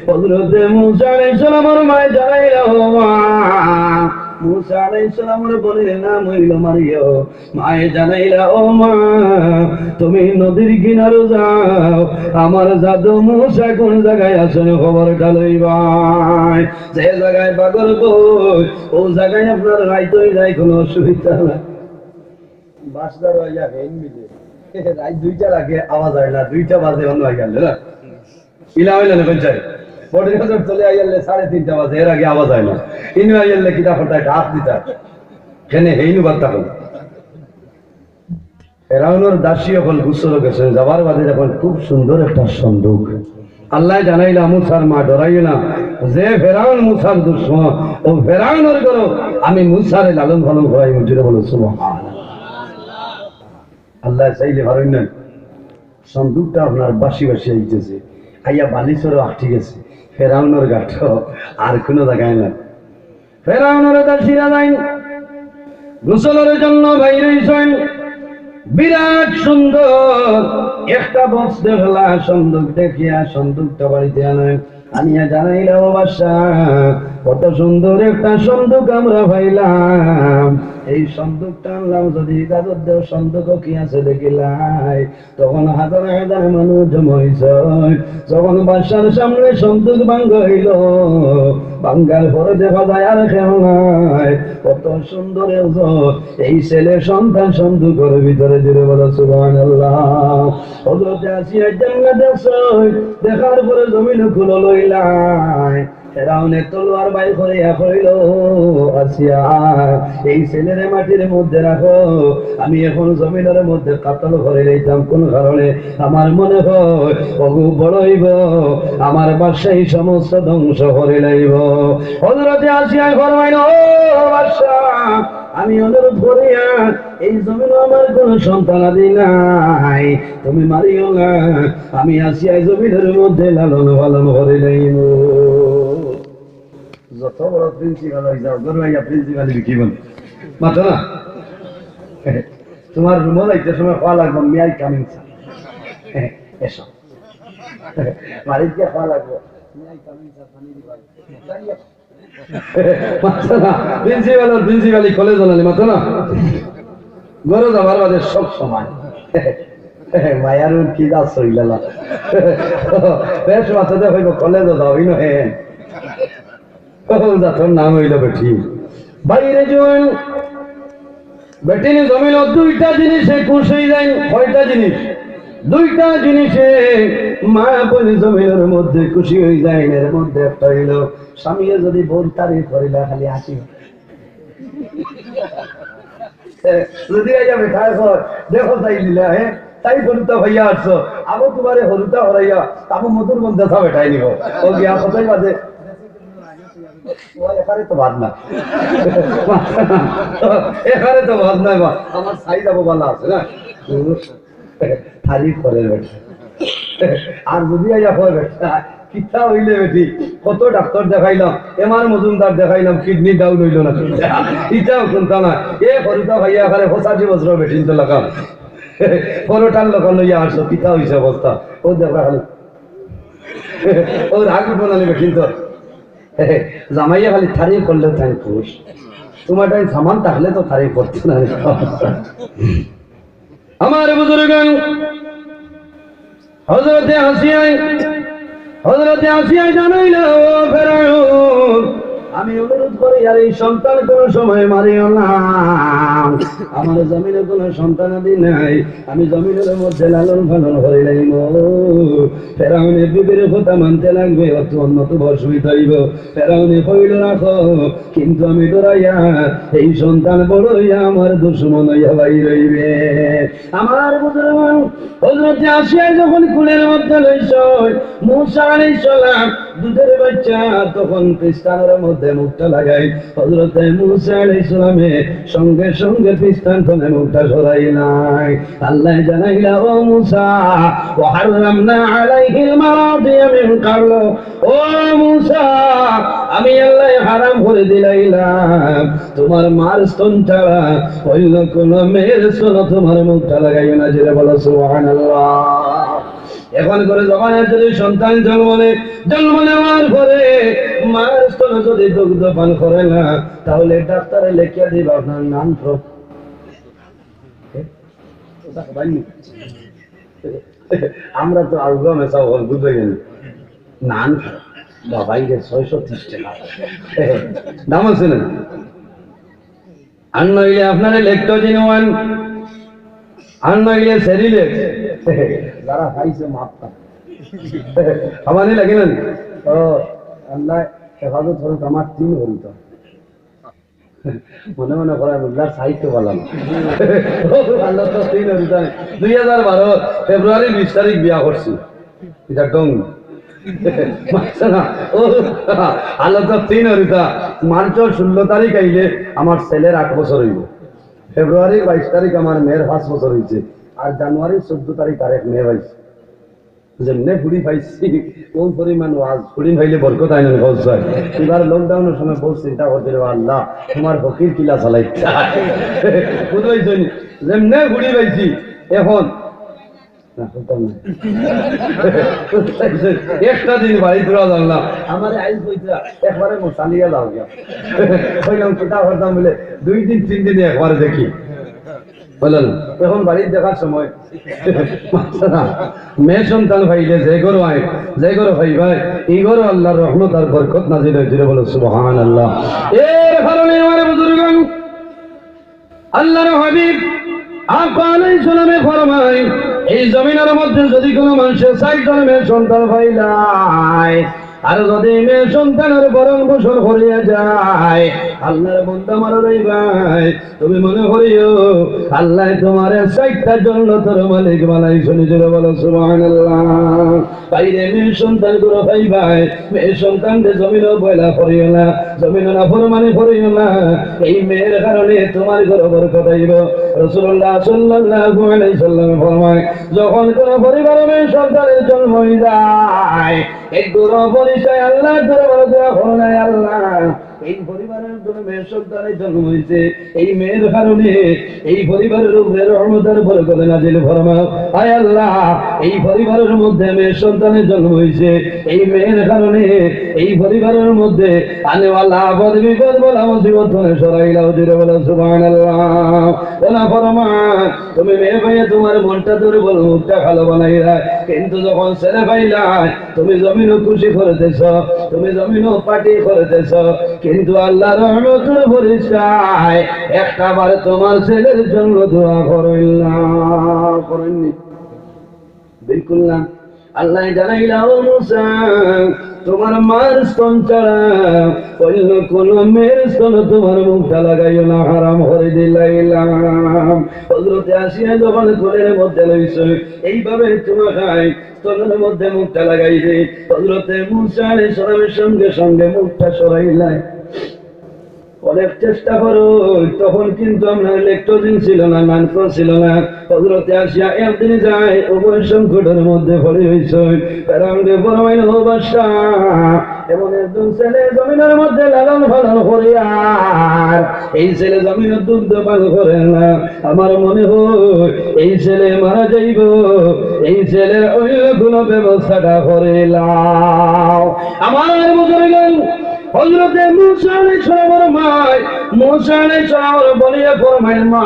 হযরতে মুসা আলাইহিস সালামর মায় জানাইলা, ও মা, মুসা আলাইহিস সালামর বোনের নাম অইলো মারিয়াম। মায়ে জানাইলা, ও মা, তুমি নদীর কিনারো যাও, আমার জাদু মুসা কোন জাগায় আছইন খবরটা লইবায়। যে জাগায় বাঘর ভয়, ও জাগায় আপনার রাইত অই যায়, কুনু অসুবিধা নাই। বাসদার আইয়া হেইন মিলে। রাইত দুইটার আগে আওয়া যায় না, দুইটা বাজে অনো আইয়া না। ইলা অইলে না পঞ্চায়েত। বড় বাজার চলে আইয়ালে সাড়ে তিনটা বাজে, এর আগে আওয়া যায় না। ইনো আইয়ালে কিতা করতা, একটা হাত দিতা। কেনে হেইনু বার্তা হল। ফেরাউনর দাসী অকল গোসল গেছইন, যাবার বাদে দেখইন খুব সুন্দর একটা সন্দুক। আল্লায় জানাইলা, মুসার মা, ডরাইও না, যে ফেরাউন মুসার দুশমন, ও ফেরাউনর ঘরো আমি মুসারে লালন পালন করাইমু। জোরে বলো সুবহানাল্লাহ। আল্লায় চাইলে পারইন না। সন্দুকটা আপনার বাসি বাসি আইতেছে, আইয়া বালিশরো আটকি গেছে, ফেরাউনর ঘাটো আর কুনু জাগায় না। ফেরাউনর দাসীরা যাইন, গোসলর জন্য বাইর অইছইন। বিরাট সুন্দর একটা বক্স দেখলা, সন্দুক দেখিয়া সন্দুকটা বাড়িতে আনইন। আনিয়া জানাইলা, ও বাদশা, কত সুন্দর একটা সন্দুক আমরা পাইলাম, এই সন্দুকটা আনলাম, যদি ইজাজত দেও সন্দুকো কি আছে দেখিলাই। তখন হাজার হাজার মানুষ জমা অইছে। যখন বাদশার সামনে সন্দুক ভাঙ্গা অইলো, ভাঙ্গার পরে দেখা যায় আর কেউ নাই। কত সুন্দর একজন এই ছেলে সন্তান সন্দুকর ভিতরে। জোরে বলো সুবহানাল্লাহ। হযরতে আসিয়া যেমনে দেখছইন, দেখার পরে জমিন খুলো লইলাইন। ফেরাউনে তলোয়ার বাইর করিয়া কইলো, আসিয়া, এই ছেলেরে মাটির মধ্যে রাখো, আমি এখন জমিনর মধ্যে কাতল করি লাইতাম। কোন কারণে? আমার মনে হয় অগু বড় অইবো, আমার বাদশাহী সমস্ত ধ্বংস করি লাইবো। হযরতে আসিয়ায় ফরমাইলো, ও বাদশা, আমি অনুরোধ করিয়ার এই জমিনো আমার কোনো সন্তানাদি নাই, তুমি মারিও না, আমি আসিয়ায় জমিনর মধ্যে লালন পালন করি লাইমু। যত বড় প্রিন্সিপাল অই যাও, ঘরো আইয়া প্রিন্সিপালি বিকিবো না। মাতো না? তুমার রুমো যাইতে সময় কওয়া লাগবো, "May I come in, sir?" এসো। বাড়িত গিয়া কওয়া লাগবো, "May I come in, sir?" পানি দিবা। মাতো না? প্রিন্সিপাল আর প্রিন্সিপালি কলেজো নানি, মাতো না? ঘরো যাবার বাদে সব সময়। মায়ার কি যা সইলালা। বেশ মাতো দে হইব, কলেজো যাও, ইনো হে। ও, জাতর নাম অইলো বেটি। বাইরে জোয়ান, বেটিনি জমিনো দুইটা জিনিসে খুশ অই যাইন। কয়টা জিনিস? দুইটা জিনিসে মা বইন জমিনর মধ্যে খুশি অই যাইন। এর মধ্যে একটা অইলো, স্বামীয়ে যদি বউর তারিফ করিলা, খালি হাসি। যদি আইয়া বেটায় কয়, "দেখো তাই দিলা, হ্যাঁ, তাই হরুতা ভাইয়া আসছো, আবো তোমারে হরুতা হরাইয়া, তাবো মধুর বন্ধা সব বেটাই নিব।" ও গিয়া কোথায় বাজে? ও এখানে তো বাদ না। এখানে তো বাদ নাই বা। আমার সাইজ আবো ভালো আছে না? তারিফ করে বেটা। আর যদি আইয়া কয় বেটা, কিতা হইলে বেটি, কত ডাক্তার দেখাইলাম, এম আর মজুমদার দেখাইলাম, কিডনি ডাউন হইল না। ইটাও শুনতা না। এ হরুতা ভাইয়া আকারে পঁচাশি বছর বেটিন তো লাগাম। পরোটার লোক লইয়া আসো, কিতা হইছে অবস্থা? ও দেখা খালি। ও রাগ উঠবো না বেটিন তো। জামাইয়া খালি তারিফ করলে তাই খুশ। তোমার টাইম সামান থাকলে তো তারিফ করতে না। আমার বুজুর্গান, হযরতে আসিয়ায়, হযরতে আসিয়ায় জানাইলা, "ও ফেরাউন, আমি অনুরোধ করি, আর এই সন্তান কোনো সময় মারিও না। আমার জমিনে কোনো সন্তানাদি নাই, আমি জমিনের মধ্যে লালন পালন করি নাই।" ফেরাউনে বিবির কথা মানতে লাগবে, অত অন্য তো বশ হইতে হইব। ফেরাউনে কইল, "রাখো, কিন্তু আমি ডরাইয়া এই সন্তান বড় হইয়া আমার দুশমন হইয়া বাইর হইবে।" আমার বুজুর্গান, হযরতে আসিয়ায় যখন কুলের মধ্যে লইছইন মুসা আলাইহিস সালাম দুধের বাচ্চা, তখন পিস্তানোর মধ্যে মুখটা লাগাই হযরতে মুসা আলাইহিস সালামে সঙ্গে সঙ্গে পিস্তান তনে মুখটা সরাই নাই। আল্লাহ জানাইলা, "ও মুসা, ওয়া হাররামনা আলাইহিল মারাদিয়া মিন ক্বাবল।" ও মুসা, আমি আল্লাহ হারাম করে দিলাইলাম তোমার মার স্তন ছাড়া অন্য কোন মেয়ের স্তন তোমার মুখটা লাগাইও না। জোরে বলো সুবহানাল্লাহ। এখন করে জমানায় যদি সন্তান জন্ম নেয়, জন্ম নেওয়ার পরে মার স্তন যদি দুগ্ধ পান করে না, তাহলে ডাক্তারে লেখিয়া দিবা আপনার নান প্রব-, আমরা তো আলগা মেসা হল বুঝে গেল। নান বাবাই রে ছয়শো ত্রিশ টাকা। দাম আছে না? আর নইলে আপনারে লেকটোজিন ওয়ান, আর নইলে সেরিলেক। যারা খাইছে মাফ করে। খাওয়ানি লাগে না? ও, আল্লাহ হেফাজত করুক আমার তিন ঘন্টা। মনে মনে করায় বুঝলাম সাহিত্য বললাম। আল্লাহ তো তিন ঘন্টা। দুই হাজার বারো ফেব্রুয়ারি বিশ তারিখ বিয়া করছি। এটা ডং। মারছে না। ও, আলো তো তিন হরিতা। মার্চর ষোলো তারিখ আইলে আমার ছেলের আট বছর হইব। ফেব্রুয়ারির বাইশ তারিখ আমার মেয়ের পাঁচ বছর হইছে। আর জানুয়ারির চোদ্দ তারিখ আরেক মেয়ে হইছে। যেমনে ফুড়ি পাইছি, কোন পরিমাণ ওয়াজ, ফুড়ি পাইলে বরকত আইন খরচ হয়। এবার লকডাউনের সময় বহুত চিন্তা করতে রে, "আল্লাহ, তোমার ফকির কিলা চালাইতা?" বুঝলাইছনি? যেমনে ফুড়ি পাইছি, এখন না, করতাম না। একটা দিন বাড়ি তোরা জানলাম। আমারে আইজ কইতরা, "একবারে মশালিয়া যাও গিয়া।" কইলাম, "কিতা করতাম?" বলে, "দুই দিন, তিন দিনে একবারে দেখি।" বললেন, এখন বাড়ির দেখার সময়। মেয়ে সন্তান পাইলে যে ঘরো আয়, যে ঘরো পাইবায়, এই ঘরো আল্লাহর রহমত আর বরকত নাজিল হয়। জোরে বলো, সুবহানাল্লাহ। এর কারণে আমার বুজুর্গান, আল্লাহর হাবিব আকা আলাইহিস সালামে ফরমায়, এই জমিনের মধ্যে যদি কোনো মানুষের চাইর জন্মে সন্তান পাইলায়, আর যদি মেয়ে সন্তানের ভরণ পোষণ করিয়া যায়, আল্লাহর বন্দা মারা যাইবায়, তুমি মনে করিও আল্লাহ তোমারে চাইরটা জন্নতর মালিক বানাইছইন। জোরে বলো সুবহানাল্লাহ। বাইরে মেয়ে সন্তান গুলো পাইবায়, মেয়ে সন্তানরে জমিনও বয়লা করিও না, জমিনও নাফরমানি করিও না। এই মেয়ের কারণে তোমার ঘরো বরকত আইব। রাসূলুল্লাহ সাল্লাল্লাহু আলাইহি সাল্লাম ফরমায়, যখন কোনো পরিবারে মেয়ে সন্তানের জন্ম হয়ে যায়, এক ঘরো বরিশায় আল্লাহর দরবারে দোয়া করো না, "আল্লাহ, এই পরিবারের জন্য মেয়ে সন্তানের জন্ম হয়েছে, এই মেয়ের কারণে এই পরিবারের উপরে রহমতের বরকত নাজিল ফরমাও।" আয় আল্লাহ, এই পরিবারের মধ্যে মেয়ে সন্তানের জন্ম হয়েছে, এই মেয়ের কারণে এই পরিবারের মধ্যে আনেওয়ালা আপদ বিপদ বালা মুসিবত তুমি সরাইলাও। জোরে বলো সুবহানাল্লাহ। ও নাফরমান, তুমি মেয়ে পাইয়া তোমার মনটা দুর্বল, মুখটা কালো বানাইলায়, কিন্তু যখন ছেলে পাইলায়, তুমি জমিনও খুশি করতেছ, তুমি জমিনও পার্টি করতেছ, কিন্তু আল্লাহর রহমতের ফিরিস্তায় একটা বার তোমার ছেলের জন্য দোয়া করইন না, করইননি? বিলকুল না। আল্লায় জানাইলা, "ও মুসা, তুমার মার স্তন ছাড়া অইন্য কুনু মেয়ের স্তনো তুমার মুখটা লাগাইও না, হারাম করি দিলাইলাম।" হযরতে আসিয়া যখন কুলের মধ্যে লইছে, এইভাবে চুমা খায়, স্তনের মধ্যে মুখটা লাগাইছে। হযরতে মুসা আলাইহিস সালামের সঙ্গে সঙ্গে মুখটা সরাইলায়। অনেক চেষ্টা করো, তখন কিন্তু আমরার ল্যাকটোজেন ছিল না, নানকো ছিল না। হযরতে আসিয়া একদিন যায়, উভয় সংকটের মধ্যে পড়ি রইছে। ফেরাউনে ফরমাইল, "ও বাদশা, এমন একজন ছেলে জমিনের মধ্যে লালন পালন করিয়ার, এই ছেলে জমিনে দুগ্ধ পান করে না। আমার মনে হয় এই ছেলে মারা যাইব, এই ছেলের অইন্য কুনু ব্যবস্থাটা করিলাও।" আমার বুজুর্গ, হযরতে মুসা আলাইহিস সালামের মায়, মুসা আলাইহিস সালামের বইনে ফরমাইল, "মা,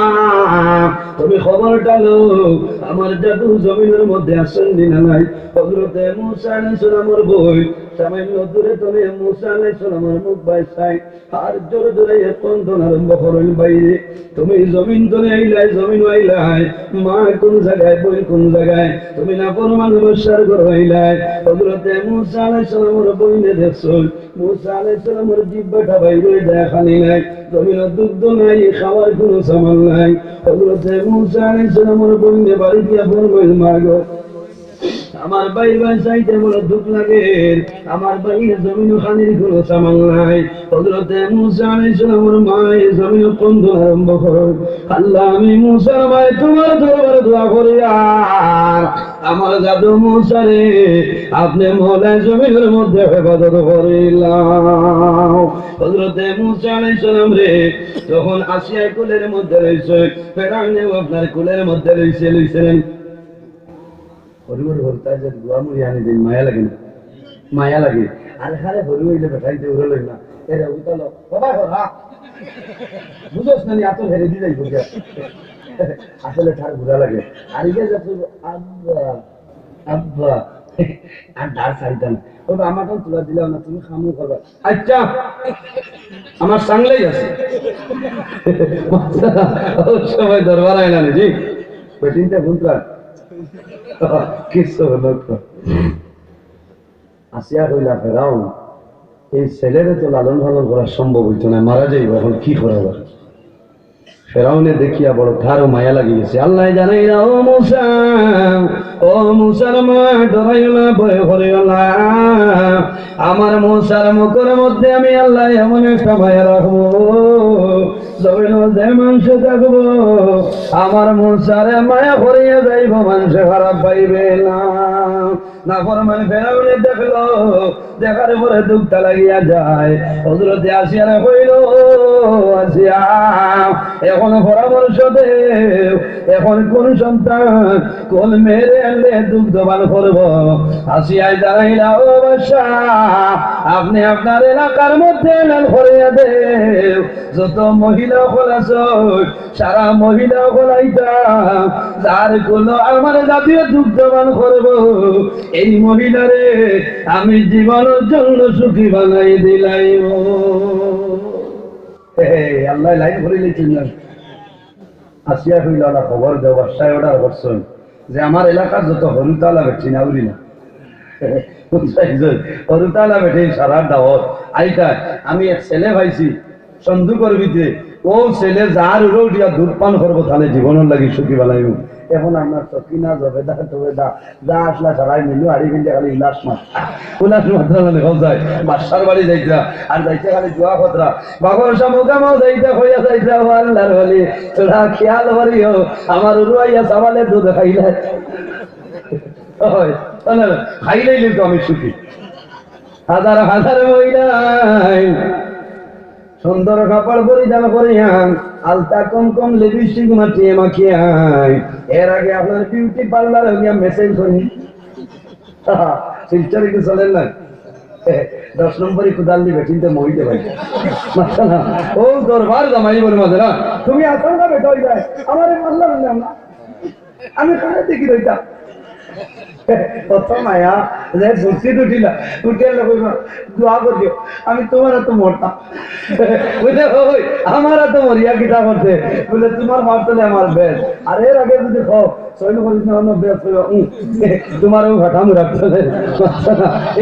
তুমি খবরটা লও, আমার জাদু জমিনের মধ্যে আছে নি না নাই?" হযরতে মুসা আলাইহিস সালামের বইন সামান্য দূরে তনে মুসা আলাইহিস সালামের মুখ বায় চায়, আর জোরে জোরে এ কন্দন আরম্ভ করইল, "বাইরে, তুমি জমিন তনে আইলায়, জমিন আইলায়, মা কোন জাগায়, বইন কোন জাগায়? তুমি নাফরমান বাদশার ঘরো আইলায়।" হযরতে মুসা আলাইহিস সালামের বইনে দেখছইন, মুসা আলাইহিস সালামের জিব্বাটা বাইর অই যায়, খানি নাই, জমিনো দুগ্ধ নাই, খাওয়ার কুনু সামান নাই। হযরতে মুসা আলাইহিস সালামের বইনে বাড়ি দিয়া ফরমাইল, "মা গো, আমার ভাইর বায় চাইতে বড় দুখ লাগের, আমার ভাইর জমিনো খানির কুনু সামান নাই।" হযরতে মুসা আলাইহিস সালামের মায় জমিনো কন্দন আরম্ভ করইন, "আল্লাহ, আমি মুসার মায় তুমার দরবারে দোয়া করিয়ার, আমার জাদু মুসারে আপনে মওলায় জমিনের মধ্যে হেফাজত করিলাও।" হযরতে মুসা আলাইহিস সালামরে যখন আসিয়া কুলের মধ্যে লইছে, ফেরাউনেও আপনার কুলের মধ্যে লইছে, লইছে না? হরু হরু হরু তাই যে দোয়া মুড়ি আনি দিন, মায়া লাগে না? মায়া লাগে। আর হারে হরু অইলে বেটাইতে উড়ে লই না। এরে উতালো, বাবা হরা। বুঝোস না নি, আতর হেরে দি যাইব গিয়া। আসলে তার বুড়া লাগে। আর ইয়ে যে তুই, আব্বা, আব্বা, আর ডার চাইতাম। ও তো আমার তো তুলা দিলাম না, তুমি খামু করবা। আচ্ছা, আমার সাংলাই আছে। ও সময় দরবার আয় না নি, জি। বেটিনটা বুঝলা? কিছু হলো তো। আসিয়া কইলা, "ফেরাউন, এই ছেলেরে তো লালন পালন করা সম্ভব অইতো না, মারা যাইব, এখন কি করা যায়?" ফেরাউনে দেখিয়া বড় তারও মায়া লাগি গেছে। আল্লায় জানাইলা, "ও মুসা, ও মুসার মা, ডরাইও না, ভয় করিও না। আমার মুসার মুখর মধ্যে আমি আল্লায় এমন একটা মায়া রাখবো, জমিনো যে মানষে দেখবো, আমার মুসারে মায়া করিয়া যাইব, মানষে খারাপ পাইবে না।" নাফরমান ফেরাউনে দেখলো, দেখার পরে দুখটা লাগিয়া যায়। হযরতে আসিয়ারে কইল, "ও আসিয়া, এখন পরামর্শ দেও, এখন কোন সন্তান, কোন মেয়েরে আনলে দুগ্ধ পান করব?" আসিয়ায় জানাইলা, "ও বাদশা, আপনে আপনার এলাকার মধ্যে এলান করিয়া দেও, যত মহিলা অকল আছে, সারা মহিলা অকল আইতা, যার কুলো আমার জাদুয়ে দুগ্ধ পান করব, এই মহিলারে আমি জীবনের জন্য সুখী বানাই দিলাইমু।" হে, আল্লায় লাইন করি লিখলেন না। আসিয়া কইলা, "না, খবর দেও, বাদশায় অর্ডার করছইন যে আমার এলাকার যত হরুতালা বেটি না, উড়ি না।" বুঝছইন? হরুতালা বেটি সারা দাওয়াত আইতা, আমি এক ছেলে পাইছি, সন্দুকর ভিতরে, ও ছেলে যার উড়ে উঠিয়া দুধ পান করবো, তাহলে জীবনের লাগি সুখী বানাইব। এখন আমরা সকিনা, জবেদা, টবেদা, যা আসলা সারাই মিলু, আড়ি গেঞ্জে খালি উলাস মাত্রা। উলাস মাত্রা মানে হল যায়, বাদশার বাড়ি যাইতরা, আর যাইতে খালি দোয়া খতরা। বাবার সামুকামও যাইতে হইয়া যাইতরা, ও আল্লাহর ওলি, তোরা খেয়াল করিও, আমার উরুয়াইয়া সাবালে দুধ খাইলে। হয়, তাহলে খাইলেই তো আমি সুখী। হাজার হাজার মহিলায় সুন্দর কাপড় পরিধান করিয়া, আলতা কম কম, লিপস্টিক মাখিয়ে মাখিয়া, এর আগে আপনার বিউটি পার্লার গিয়া মেসেজ করি। শিলচরে কি চলেন না? দশ নম্বরই কুদাল দিবে, চিনতে মহিতে ভাই। মাথা না। ও দরবার জামাই বলে মাঝে না। তুমি আসল না বেটা হয়ে যায়। আমার এই পার্লার না। আমি কারে দেখি রইতাম? কত মায়া, যে ঘুরছি দুটিলা, উঠিয়া কইবা, "দোয়া করিও, আমি তোমার তো মরতাম।" বুলে, "ওই, আমার তো মরিয়া কিতা করতে?" বুলে, "তোমার মার তলে আমার বেশ।" আর এর আগে যদি হোক, সৈন্য করিস না, অন্য বেশ হইব, উম, তোমারও ঘাটা মুরাদ চলে।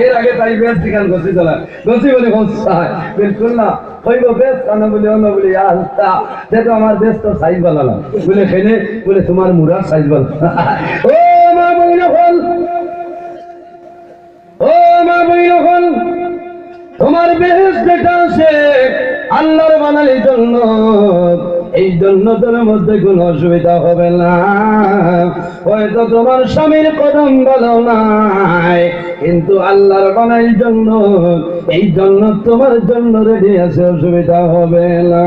এর আগে তাই বেশ ঠিকান গছি চলা, গছি বলে হোক চায়, বিলকুল না। কইব, "বেশ কানো?" বুলে, "অন্য।" বুলে, "ইয়া আল্লাহ, দেখো আমার বেশ তো সাইজ বালা না।" বুলে, "কেনে?" বুলে, "তোমার মুরার সাইজ বালা।" ও মা বইন অকল, ও মা বইন অকল, তোমার বেহেশত যেটা আছে, আল্লাহর বানাইল জন্নত, এই জন্নতের মধ্যে কোনো অসুবিধা হবে না। হয়তো তোমার স্বামীর কদম ভালো নাই, কিন্তু আল্লাহর বানাইল জন্নত, এই জন্নত তোমার জন্য রেডি আছে, অসুবিধা হবে না।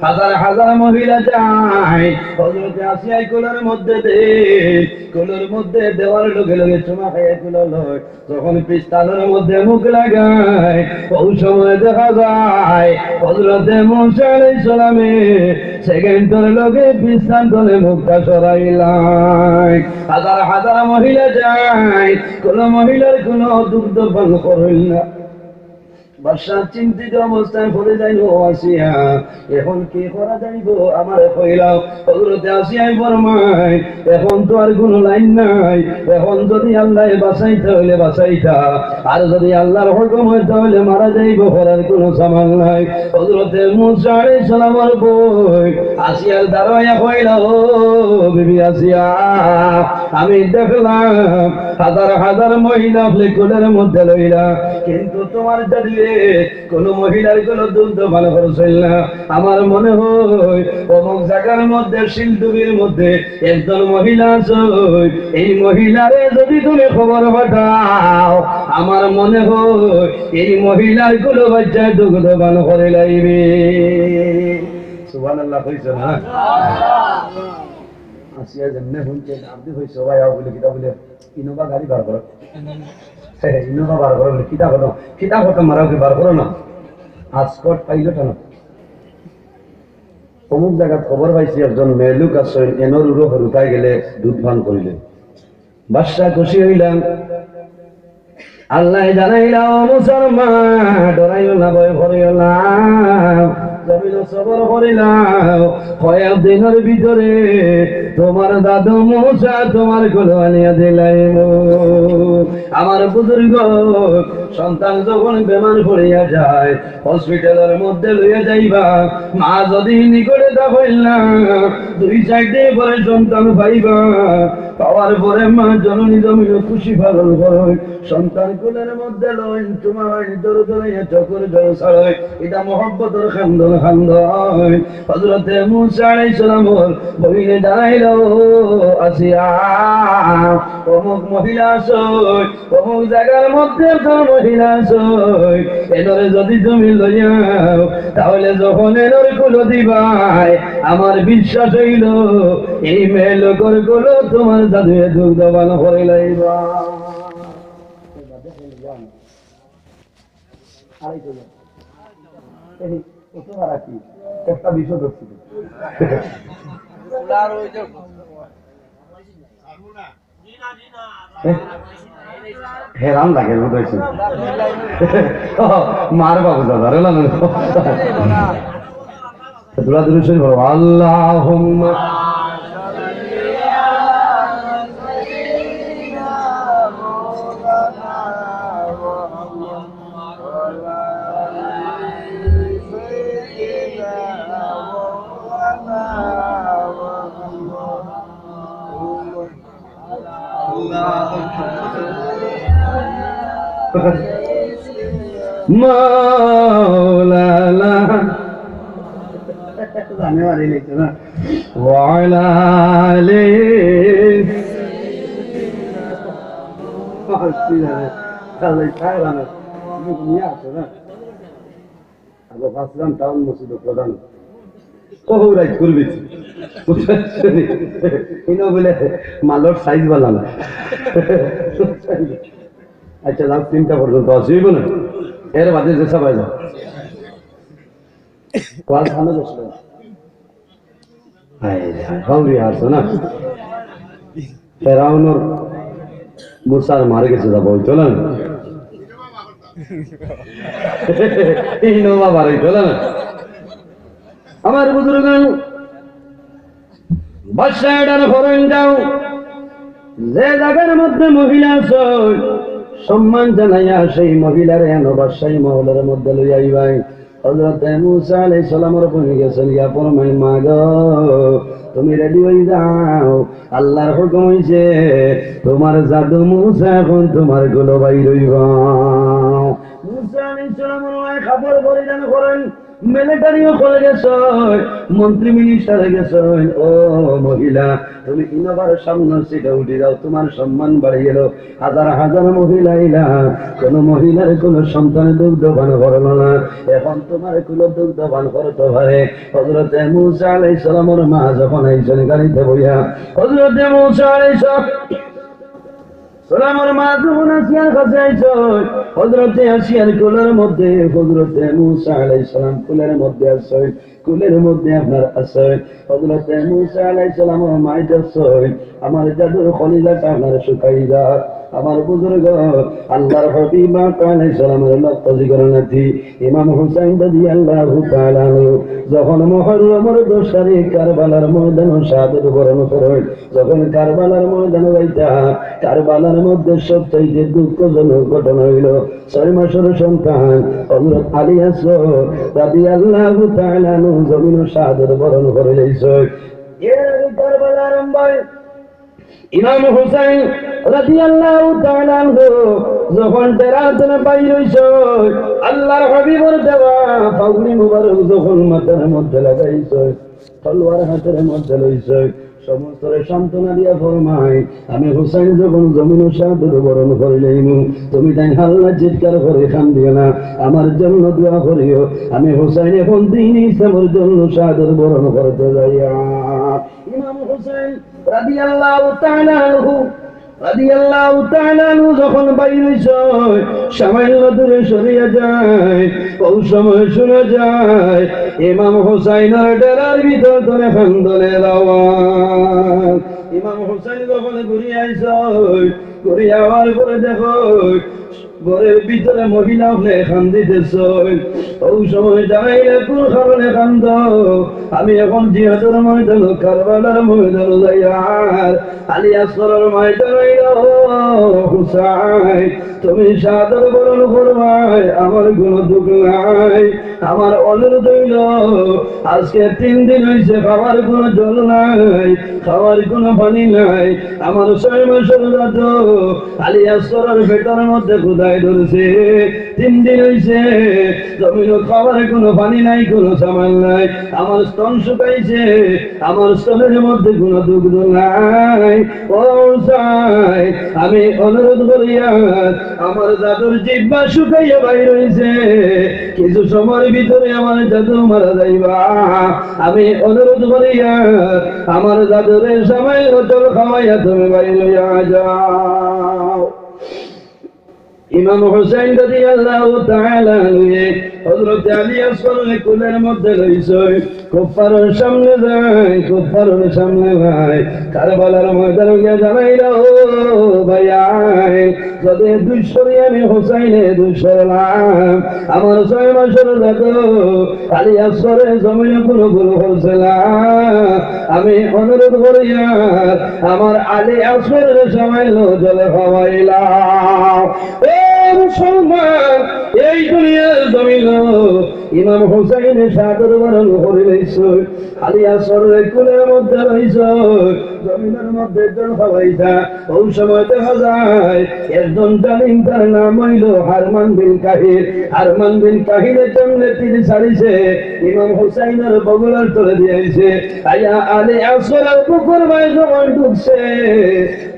হাজার হাজার মহিলা যায়, হযরতে আসিয়ায় কোলের মধ্যে দেয়, কোলের মধ্যে দেওয়ার লগে লগে চুমা খাইয়া কোলে লয়। যখন পিস্তানোর মধ্যে মুখ লাগায়, ওই সময় দেখা যায় হযরতে মুসা আলাইহিস সালামে সেকেন্ডর লগে পিস্তান তলে মুখটা সরাইলায়। হাজার হাজার মহিলা যায়, কোনো মহিলার কোনো দুগ্ধ পান করইল না। বাদশা চিন্তিত অবস্থায় পড়ে যাইল, "ও আসিয়া, এখন কি করা যাইব? আমারে কইলাও।" হযরতে আসিয়ায় ফরমায়, "এখন তো আর কোনো লাইন নাই, এখন যদি আল্লাহ বাঁচাইতা অইলে বাঁচাইতা, আর যদি আল্লাহর হুকুম অয় তাইলে মারা যাইব, করার কোনো সামান নাই।" হযরতে মুসা আলাইহিস সালামর বইন আসিয়ার দাঁড়াইয়া কইলা, "ও বিবি আসিয়া, আমি দেখলাম হাজার হাজার মহিলা আপনে কোলের মধ্যে লইলা, কিন্তু তোমার জাদুয়ে কোনো মহিলার কোনো দুগ্ধ পান করছইল না। আমার মনে হয় অমুক জাগার মধ্যে, শিলডুবির মধ্যে একজন মহিলা আছে, এই মহিলারে যদি তুমি খবর পাঠাও, আমার মনে হয় এই মহিলার কোনো বাচ্চায় দুগ্ধ পান করি লাইবে।" সুবহানাল্লাহ কইছো না? আসিয়া যেমনে হুনছে, আপনি কইছো, "ভাই, আও," বুলে, "কিতা?" বুলে, "ইনোভা গাড়ি বার করো।" ইনোভা বার করো বুলে, "কিতা করো? কিতা করো, মারাও কি বার করো না?" আসকট পাইলট আনো। অমুক জাগাত খবর পাইছি, একজন মেয়েলোক আছে, এনর উরো হুরুতায় গেলে দুধ পান করিলে। বাদশা খুশি হইলাম। আল্লাহ জানাইলা, "ও মুসার মা, ডরাইও না, ভয় করিও না, জমিনো সবর করিলাও, কয়েক দিনর ভিতরে তোমার দাদু মুসা তোমার কোলে আনিয়া দিলাইমু।" আমার বুজুর্গ, সন্তান যখন বেমার পড়িয়া যায়, হসপিটালর মধ্যে লইয়া যাইবা, মা যদি নিকটে থাকইল না, দুই চাইর দিন পরে সন্তান পাইবা, পাওয়ার পরে মা জননী জমিনো খুশি পালন করইন, সন্তান কোলের মধ্যে লইন, তোমার দরদ লইয়া চকুর জল ছাড়ইন, ইটা মহব্বতর কান্দন কান্দইন। হযরতে মুসা আলাইহিস সালামর বইনে জানাইল, "আসিয়া, অমুক মহিলা আছে, অমুক জাগার মধ্যে একজন মহিলা আছে, এনরে যদি তুমি লইয়াও, তাহলে যখন এনর কোলো দিবায়, আমার বিশ্বাস অইল, এই মেয়েলোকর কোলো তোমার জাদুয়ে দুগ্ধ পান করি লাইবা।" এই, কত হারাকি? একটা বিষয় ধরছি। হেরান লাগে, বুঝাইছি। মার বাবু দাদা, রে লালন। দূরা দূরে শুরু করো। আল্লাহুম্মা মাওলানা। জানে মারি নিত না। ওয়া আলা আলি। তাহলে খায় না। তুমি নিয়ে আসো না। আগে ভাবছিলাম টাউন মসজিদ প্রধান। কহু রাইত করবি। বুঝছনি? ইনো বলে মালর সাইজ বালা না। আচ্ছা, রাত তিনটা পর্যন্ত আসি, অইব না? এর বাদে যে সবাই যাও। ওয়াজ ভালো বসলো। হায় রে হায়, হাওড়ি আসো না। ফেরাউনর মুসার মারে গেছে, যাবো অইতো না? ইনোভা বার অইতো না? আমার বুজুর্গান, বাদশায় ডাক করইন, যাও, যে জাগার মধ্যে মহিলা আছে, সম্মান জানাইয়া সেই মহিলারে আনো, বাদশাহী মহলের মধ্যে লইয়া আইবায়। হযরতে মুসা আলাইহিস সালামর বইন গেছইন গিয়া ফরমাইন, মা গো, তুমি রেডি অই যাও, আল্লাহর হুকুম অইছে, তুমার জাদু মুসা এখন তুমার কুলো বাইর অইবো। মুসা আলাইহিস সালামর মায় কাপড় পরিধান করইন, মিলিটারি অকল গেছইন, মন্ত্রী মিনিস্টার গেছইন। ও মহিলা, তুমি ইনোভার সামনর সিটো উঠি যাও, তুমার সম্মান বাড়ি গেলো। হাজার হাজার মহিলা আইলা, কুনু মহিলার কুনু সন্তানে দুগ্ধ পান করলো না, এখন তুমার কুলো দুগ্ধ পান করতো পারে। হযরতে মুসা আলাইহিস সালামর মা যখন আইছইন গাড়িতে বইয়া, হযরতে মুসা আলাইহিস সালামর মা যখন আসিয়ার কাছে আইছইন, হযরতে আসিয়ার কুলের মধ্যে, হযরতে মুসা আলাইহিস সালাম কুলের মধ্যে আছইন, কুলের মধ্যে আপনার আছইন। হযরতে মুসা আলাইহিস সালামর মায় ডাকছইন, আমার জাদুর কলিজাটা আপনার শুকাই যার। আমার বুজুর্গ, আল্লাহর হাবিব আকা আলাইহিস সালামর লক্ষ্য জিগর নাতি ইমাম হুসাইন রাদিয়াল্লাহু তাআলা আনহু যখন মুহররমর দশ তারিখ কারবালার ময়দানো শাহাদত বরণ করইন, যখন কারবালার ময়দানো যাইতা, কারবালার মধ্যে সবচাইতে দুঃখজনক ঘটনা অইলো, ছয় মাসর সন্তান হযরত আলী আসগর রাদিয়াল্লাহু তাআলা আনহু জমিনো শাহাদত বরণ করিলাইছইন। এর আগে কারবালার ময়দানো ইমাম হুসাইন রাদিয়াল্লাহু তাআলা আনহু যখন ডেরা থনে বাইর অইছইন, আল্লাহর হাবিবর দেওয়া পাগড়ি মুবারক যখন মাথার মধ্যে লাগাইছইন, তলোয়ার হাতের মধ্যে লইছইন, সমস্তরে সান্ত্বনা দিয়া ফরমাইন, আমি হুসাইন যখন জমিনো শাহাদত বরণ করিলাইমু, তুমি তাইন হাল্লা চিৎকার করি কান্দিও না, আমার জন্য দোয়া করিও, আমি হুসাইন এখন দ্বীনে ইসলামর জন্য শাহাদত বরণ করতে যাইয়ার। ইমাম হুসাইন রাদিয়াল্লাহু তাআলা আনহু, রাদিয়াল্লাহু তাআলা আনহু যখন বাইর অইছইন, সামান্য দূরে সরিয়া যাইন, অউ সময় শুনা যায় ইমাম হুসাইনর ডেরার ভিতর থনে কান্দনের আওয়াজ। ইমাম হুসাইন যখন ঘুরিয়া আইছইন, ঘুরিয়া আওয়ার পরে দেখইন ঘরর ভিতরে মহিলা অকলে কান্দিতেছইন। অউ সময় জানাইলা, কুন কারণে কান্দো? আমি এখন জিহাদর ময়দানো, কারবালার ময়দানো যাইয়ার। আলী আসগরর মায় জানাইলা, ও হুসাইন, তুমি শাহাদত বরণ করবায়, আমার কুনু দুখ নাই। আমার অনুরোধ অইলো, আজকে তিন দিন অইছে, খাওয়ার কুনু জল নাই, খাওয়ার কুনু পানি নাই। আমার ছয় মাসর জাদু আলী আসগরর পেটর মধ্যে ক্ষুধায় ধরছে, তিন দিন অইছে, জমিনো খাওয়ার কুনু পানি নাই, কুনু সামান নাই। আমার স্তন শুকাইছে, আমার স্তনর মধ্যে কুনু দুগ্ধ নাই। ও হুসাইন, আমি অনুরোধ করিয়ার, আমার জাদুর জিহ্বা শুকাইয়া বাইর অইছে, কিছু সময়র ভিতরে আমার জাদু মারা যাইবা। আমি অনুরোধ করিয়ার, আমার জাদুরে সামান্য জল খাওয়াইয়া তুমি বাইর অইয়া যাও। ইমাম হুসাইন রাদিয়াল্লাহু তাআলা আনহু হযরত আলী আসগররে কুলের মধ্যে লইছইন, কুফফারর সামনে যাইন, কুফফারর সামনে যাইন, কারবালার ময়দানো গিয়া জানাইলা, ও ভাইয়াইন, যুদি দুষ করি আমি হুসাইনে দুষ করলাম, আমার ছয় মাসর জাদু আলী আসগরে জমিনো কুনু ভুল করছে না। আমি অনুরোধ করিয়ার, আমার আলী আসগররে সামান্য জল খাওয়াইলাও। এ মুসলমান, এই দুনিয়ার জমিনো ইমাম হুসাইনে শাহাদত বরণ করিলাইছইন। আলী আসগররে কুলের মধ্যে লইছইন, জমিনর মধ্যে জল খাওয়াইতা। অউ সময় দেখা যায় একজন জালিম, তার নাম অইলো হারমান বিন কাহিল। হারমান বিন কাহিলে যেমনে তীর ছাড়িছে, ইমাম হুসাইনর বগলর তলে দিয়া আইছে। আইয়া আলী আসগরর বুকর মাঝে যখন ঢুকছে,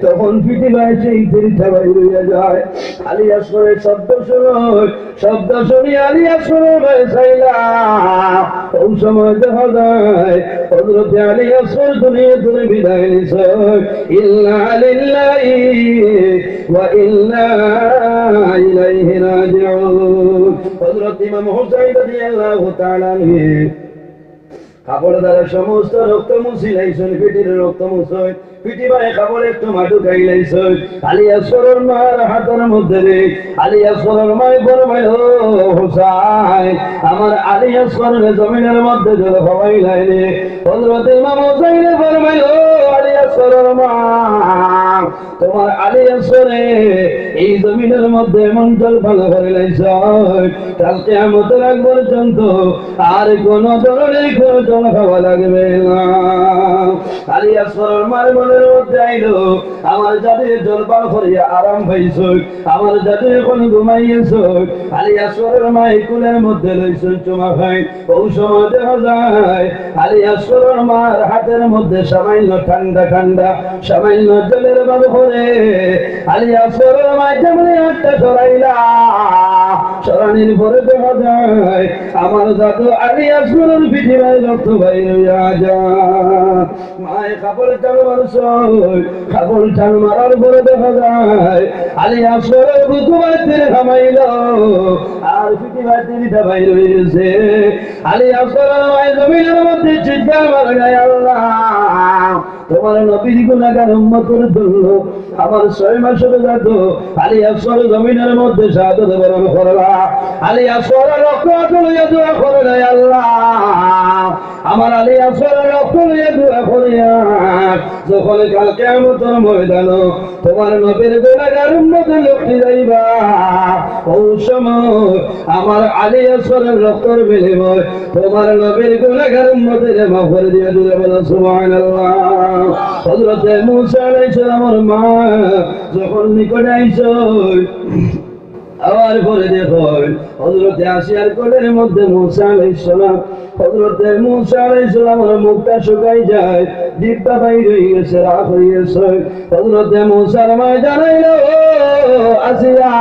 তখন পিঠি বায় সেই তীরটা বাইর অইয়া যায়। আলী আসগরে শব্দ শুনইন, শব্দ শুনি আলী আসগরর বায় চাইলা। অউ সময় দেখা যায় হযরত আলী আসগর দুনিয়া থনে বিদায় নিছইন। ইন্না লিল্লাহি ওয়া ইন্না ইলাইহি রাজিউন। হযরত ইমাম হুসাইন রাদিয়াল্লাহু তাআলা আনহু কাপড় দ্বারা সমস্ত রক্ত মুছিলাইছইন, পিঠির রক্ত মুছইন, পিঠি বায় কাপড় একটু মাটু খাইলাইছইন। আলী আসগরর মার হাতর মধ্যে রে, আলী আসগরর মায় ফরমাইল, "ও হুসাইন, আমার আলী আসগররে জমিনর মধ্যে জল খাওয়াইলাইলে।" হযরতে ইমাম হুসাইনে ফরমাইল, "ও আলী আসগরর মা, তোমার আলী আসগরে এই জমিনর মধ্যে এমন জল পান করিলাইছইন, কাল কিয়ামতর আগ পর্যন্ত আর কোনো ধরনের কোনো জল খাওয়া লাগবে না।" আলী আসগরর মার মনের মধ্যে আইল, "আমার জাদুয়ে জল পান করিয়া আরাম পাইছইন, আমার জাদু এখন ঘুমাইছইন।" আলী আসগরর মায় কুলের মধ্যে লইছইন, চুমা খাইন। অউ সময় দেখা যায় আলী আসগরর মার হাতর মধ্যে সামান্য ঠান্ডা ঠান্ডা, সামান্য জলর ভাব পড়ে। আলী আসগরর মায় যেমনি হাতটা সরাইলা, সরানির পরে দেখা যায় আমার জাদু আলী আসগরর পিঠি বায় রক্ত বাইর অইয়া যায়। মায় কাপড় টান মারছইন, কাপড় টান মারার পরে দেখা যায় আলী আসগরর বুকু বায় তীর হামাইল, আর পিঠি বায় তীরটা বাইর অইগেছে। আলী আসগরর মায় জমিনর মধ্যে চিৎকার মারইন, "আল্লাহ, তোমার নবীর গুনাহগার উম্মতর জন্য আমার ছয় মাসর জাদু আলী আসগর জমিনর মধ্যে শাহাদত বরণ করলা।" আলী আসগরর রক্ত আতো লইয়া দোয়া করইন, "আল্লাহ, আমার আলী আসগরর রক্ত লইয়া দোয়া করিয়া যখন কাল কিয়ামতর ময়দানো তোমার নবীর গুনাহগার উম্মত লুটি যাইবা, অউ সময় আমার আলী আসগরর রক্তর বিনিময়ে তোমার নবীর গুনাহগার উম্মতরে মাফ করি দিবা।" জোরে বলো সুবহানাল্লাহ। হযরতে মুসা আলাইহিস সালামর মা যখন নিকটে আইছইন, আবার পরে দেখইন, হযরতে আসিয়ার কোলের মধ্যে মুসা আলাইহিস সালাম। হযরতে মুসা আলাইহিস সালামর মুখটা শুকাই যায়, জিব্বা বাইর অইগেছে, রাগ অইগেছে। হযরতে মুসার মায় জানাইল, "ও আসিয়া,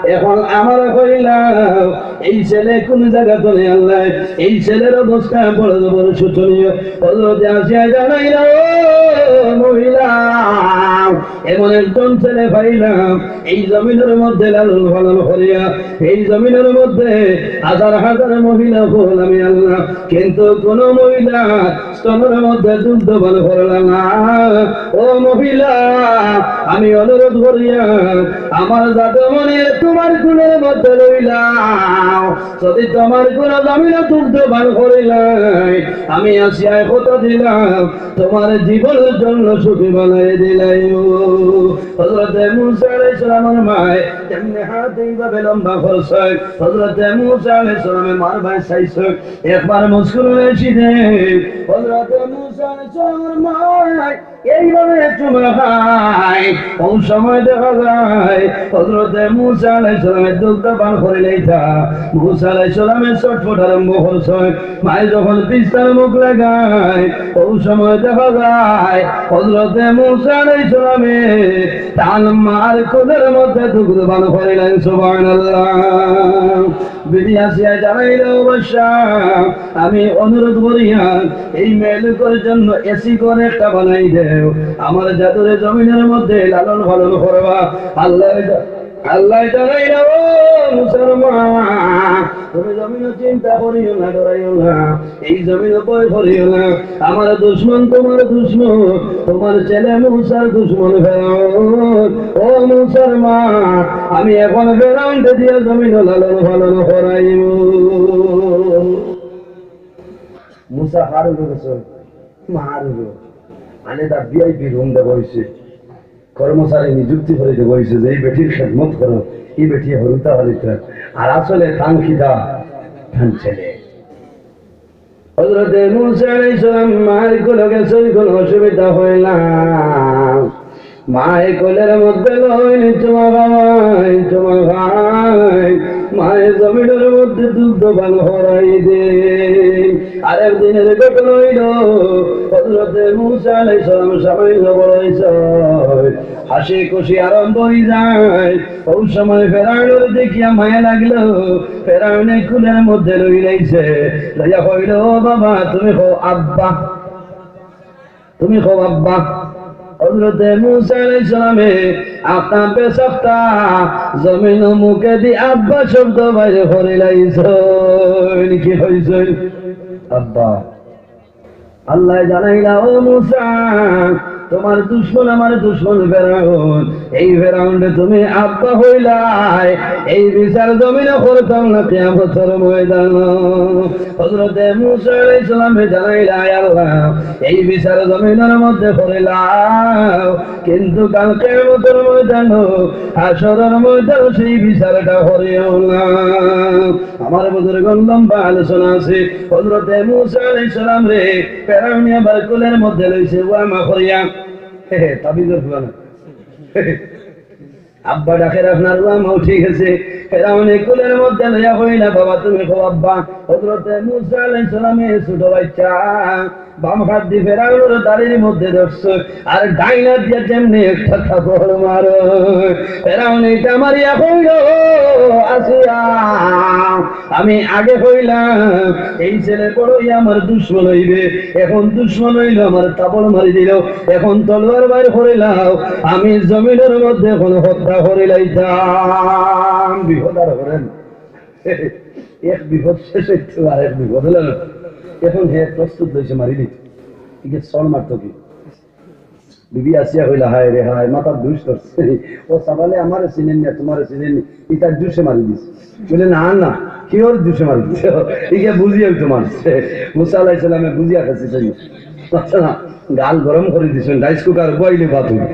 এখন আমারে কইলাও, এই ছেলে কোন জাগা থনে আনলায়? এই ছেলের অবস্থা বড় জবর শোচনীয়।" হযরতে আসিয়া জানাইল, "ও মহিলা, এমন একজন ছেলে পাইলাম, এই জমিনর মধ্যে লালন পালন করিয়া, এই জমিনর মধ্যে হাজার হাজার মহিলা অকল আমি আনলাম, কিন্তু কোনো মহিলা স্তনর মধ্যে দুগ্ধ পান করলা না। ও মহিলা, আমি অনুরোধ করিয়া আমার জাদুমণি তোমার কোলের মধ্যে লইলাও, যদি তোমার কোনো জমিন দুগ্ধ পান করিলায়, আমি আসিয়ায় কথা দিলাম, তোমার জীবনর জন্য সুখী বানাই দিলাইমু।" হযরতে মুসা আলাইহিস সালামর মায় যেমনে হাত এইভাবে লম্বা করছইন, হযরতে মুসা আলাইহিস সালামে মার বায় চাইছইন, একবার মুস্কুর অইয়া হাসি দেইন। হযরতে মুসা আলাইহিস সালামর মায় এইভাবে চুমা খাইন। অউ সময় দেখা যায় হযরতে মুসা আলাইহিস সালামে দুগ্ধ পান করিলাইতা। মুসা আলাইহিস সালামে ছটফট আরম্ভ করছইন। মায় যখন বিছনার মুখ লাগাইন, অউ সময় দেখা যায় হযরতে মুসা আলাইহিস সালামে তান মার কোলের মধ্যে দুগ্ধ পান করিলাইন। সুবহানাল্লাহ। বিবি আসিয়া জানাইল, "ও বাদশা, আমি অনুরোধ করিয়ার এই মেয়েলোকর জন্য এসি ঘর একটা বানাই দেও, আমার জাদুরে জমিনর মধ্যে লালন পালন করবা।" আল্লায়, আল্লায় জানাইলা, "ও মুসার মা, তুমি জমিনর চিন্তা করিও না, ডরাইও না, এই জমিনর ভয় করিও না, আমার দুশমন তোমার দুশমন, তোমার ছেলে মুসার দুশমন ফেরাউন। ও মুসার মা, আমি এখন ফেরাউনরে দিয়া জমিন লালন পালন করাইমু।" মুসা হার অইগেছইন, মা হার অইগেছইন। আলাদা ভিআইপি রুম দেওয়া অইছে, কর্মচারী নিযুক্তি করি দেওয়া অইছে যে এই বেটির খেদমত করো, এই বেটি হুরুতা হরিতা। আর আসলে তান কিতা, তান ছেলে। হযরতে মুসা আলাইহিস সালাম মার কোলে গেছইন, কোনো অসুবিধা অয় না। মায় কোলের মধ্যে লইন, চুমা খাইন, চুমা খাইন। মায় জমিনর মধ্যে দুগ্ধ পান করাই দেইন। আরেক দিনের ঘটনা অইল, হযরতে মুসা আলাইহিস সালাম সামান্য বড় অইছইন, হাসি খুশি আরম্ভ অই যায়। অউ সময় ফেরাউনরে দেখিয়া মায়া লাগলো, ফেরাউনে কোলের মধ্যে লইলাইছে, লইয়া কইল, "ও বাবা, তুমি কও আব্বা, তুমি কও আব্বা।" হযরতে মুসা আলাইহিস সালামে আখতা বেসাখতা জমিন মুখেদি আব্বা শব্দ বাইর করিলাইছইন। কি কইছইন? আব্বা। আল্লায় জানাইলা, "ও মুসা, তুমার দুশমন আমার দুশমন ফেরাউন। এই ফেরাউনরে তুমি আব্বা কইলায়, এই বিচার জমিনো করতাম না, কিয়ামতর ময়দানো।" হযরতে মুসা আলাইহিস সালামে জানাইলা, "আয় আল্লাহ, এই বিচার জমিনর মধ্যে করিলাও, কিন্তু কাল কিয়ামতর ময়দানো, হাশরর ময়দানো সেই বিচারটা করিও না।" আমার বুজুর্গর লম্বা আলোচনা আছে। হযরতে মুসা আলাইহিস সালামরে ফেরাউনে আবার কুলের মধ্যে লইছে, ওয়ামা করিয়া। হে হে, তাবিজর ফুলানা। আব্বা ডাকের আপনার ওয়ামা উঠি গেছে। ফেরাউনে কুলের মধ্যে লইয়া কইলা, "বাবা, তুমি কও আব্বা।" হযরতে মুসা আলাইহিস সালামে ছোট বাচ্চা, বাম হাত দি ফেরাউনর দাড়ির মধ্যে ধরছে, আর ডাইন হাত দিয়া যেমনে একটা থাপড় মারে। ফেরাউন ইটা মারিয়া কইল, "আসিয়া, আমি আগে কইলাম, এই ছেলে বড় অইয়া আমার দুশমন অইবে, এখন দুশমন অইল, আমার থাপড় মারি দিল, এখন তলোয়ার বাইর করিলাও, আমি জমিনর মধ্যে এখন হত্যা করিলাইতাম।" বিপদ আর করেন। এক বিপদ শেষ অইতো আর এক বিপদ অইল না। এখন হে প্রস্তুত অইছে মারি দিত। ঠিক আছে, চড় মারতো কি? বিবি আসিয়া কইলা, "হায় রে হায়, মাথার দুষ ধরছে। ও সাবালে আমারে চিনেন না, তুমারে চিনেন না, ইতার দুষে মারি দিছে।" বলে, "না না, কিওর দুষে মারি দিছে? ইগে বুঝিয়া তো মারছে।" মুসা আলাইহিস সালামে বুঝিয়া গেছে, তাই। আচ্ছা না, গাল গরম করি দিছইন, রাইস কুকার বয়াইলে ভাত অইবো।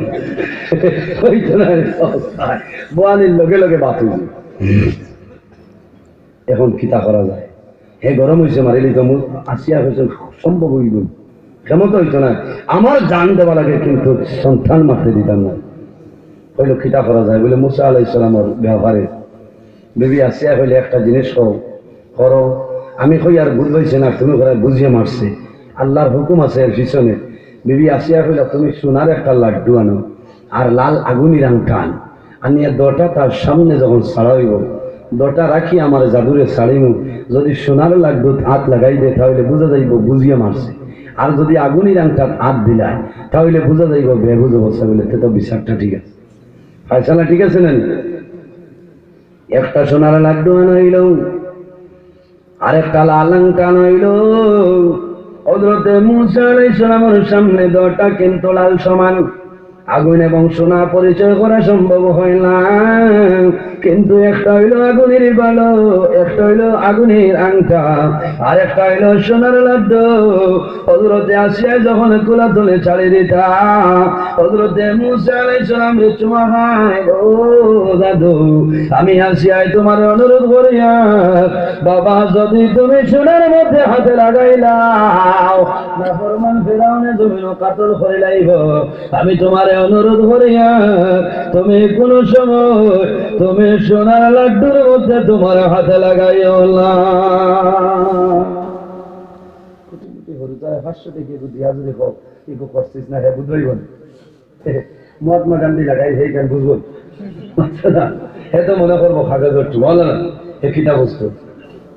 অইতো না, রে, বোয়ানির লগে লগে ভাত অইবো। এখন কিতা করা যায়? হে গরম অইছে, মারিলি তো মু-, আসিয়া কইছে, "সম্ভব অইবো, ক্ষমতা অইতো না, আমার জান দেওয়া লাগে, কিন্তু সন্তান মারতে দিতাম না।" কইল, "কিতা করা যায়?" বলে, "মুসা আলাইহিস সালামর ব্যাপারে।" বিবি আসিয়া কইলে, "একটা জিনিস কও, করো, আমি কই আর বুঝ পাইছি না, তুমি করায় বুঝিয়ে মারছে, আল্লাহর হুকুম আছে এর পিছনে।" বিবি আসিয়া কইলা, "তুমি সোনার একটা লাড্ডু আনো, আর লাল আগুনির আংটা আন, আনিয়া দুটা তার সামনে যখন ছাড়া অইবো, দুটা রাখি আমার জাদুরে ছাড়িমু, যদি সোনার লাড্ডুত আত লাগাই দে, তাহলে বুঝা যাইবো বুঝিয়া মারছে, আর যদি আগুনির আংটাত আত দিলায়, তাহলে বুঝা যাইবো বেবুঝ অবস্থা।" বলে, "তে তো বিচারটা ঠিক আছে, ফয়সালা ঠিক আছে না নি?" একটা সোনার লাড্ডু আনা অইল, আরেকটা লাল আংটা আনা অইল। হযরতে মুসা আলাইহিস সালামের সামনে দুটা কিন্তু লাল সমান। আগুন এবং সোনা পরিচয় করা সম্ভব হয় না, কিন্তু একটা অইল আগুনের বালু, একটা অইল আগুনের আংটা, আর একটা অইল সোনার লাড্ডু। হযরতে আসিয়া যখন কুলা তুলে ছাড়ি দিতা, হযরতে মুসা আলাইহিস সালামরে চুমা খায়, "ও দাদু, আমি আসিয়ায় তুমারে অনুরোধ করিয়ার, বাবা, যদি তুমি সোনার মধ্যে হাতে লাগাইলাও, নাফরমান ফেরাউনে জমিনো কাতল করিলাইবো। আমি তুমারে অনুরোধ করিয়ার, তুমি কুনু সময় তুমি সোনার লাড্ডুর মধ্যে তুমার হাতে লাগাইও না।" কোটি কোটি হুরুতারে পাঁচশো টেকা দিয়া যদি কও, ইগু করছিস না, হে বুঝবাই বল। মহাত্মা গান্ধী লাগাই, হে কেন বুঝবো? আচ্ছা না, হে তো মনে করবো কাগজর টুয়ালা না, হে কিতা বুঝতো?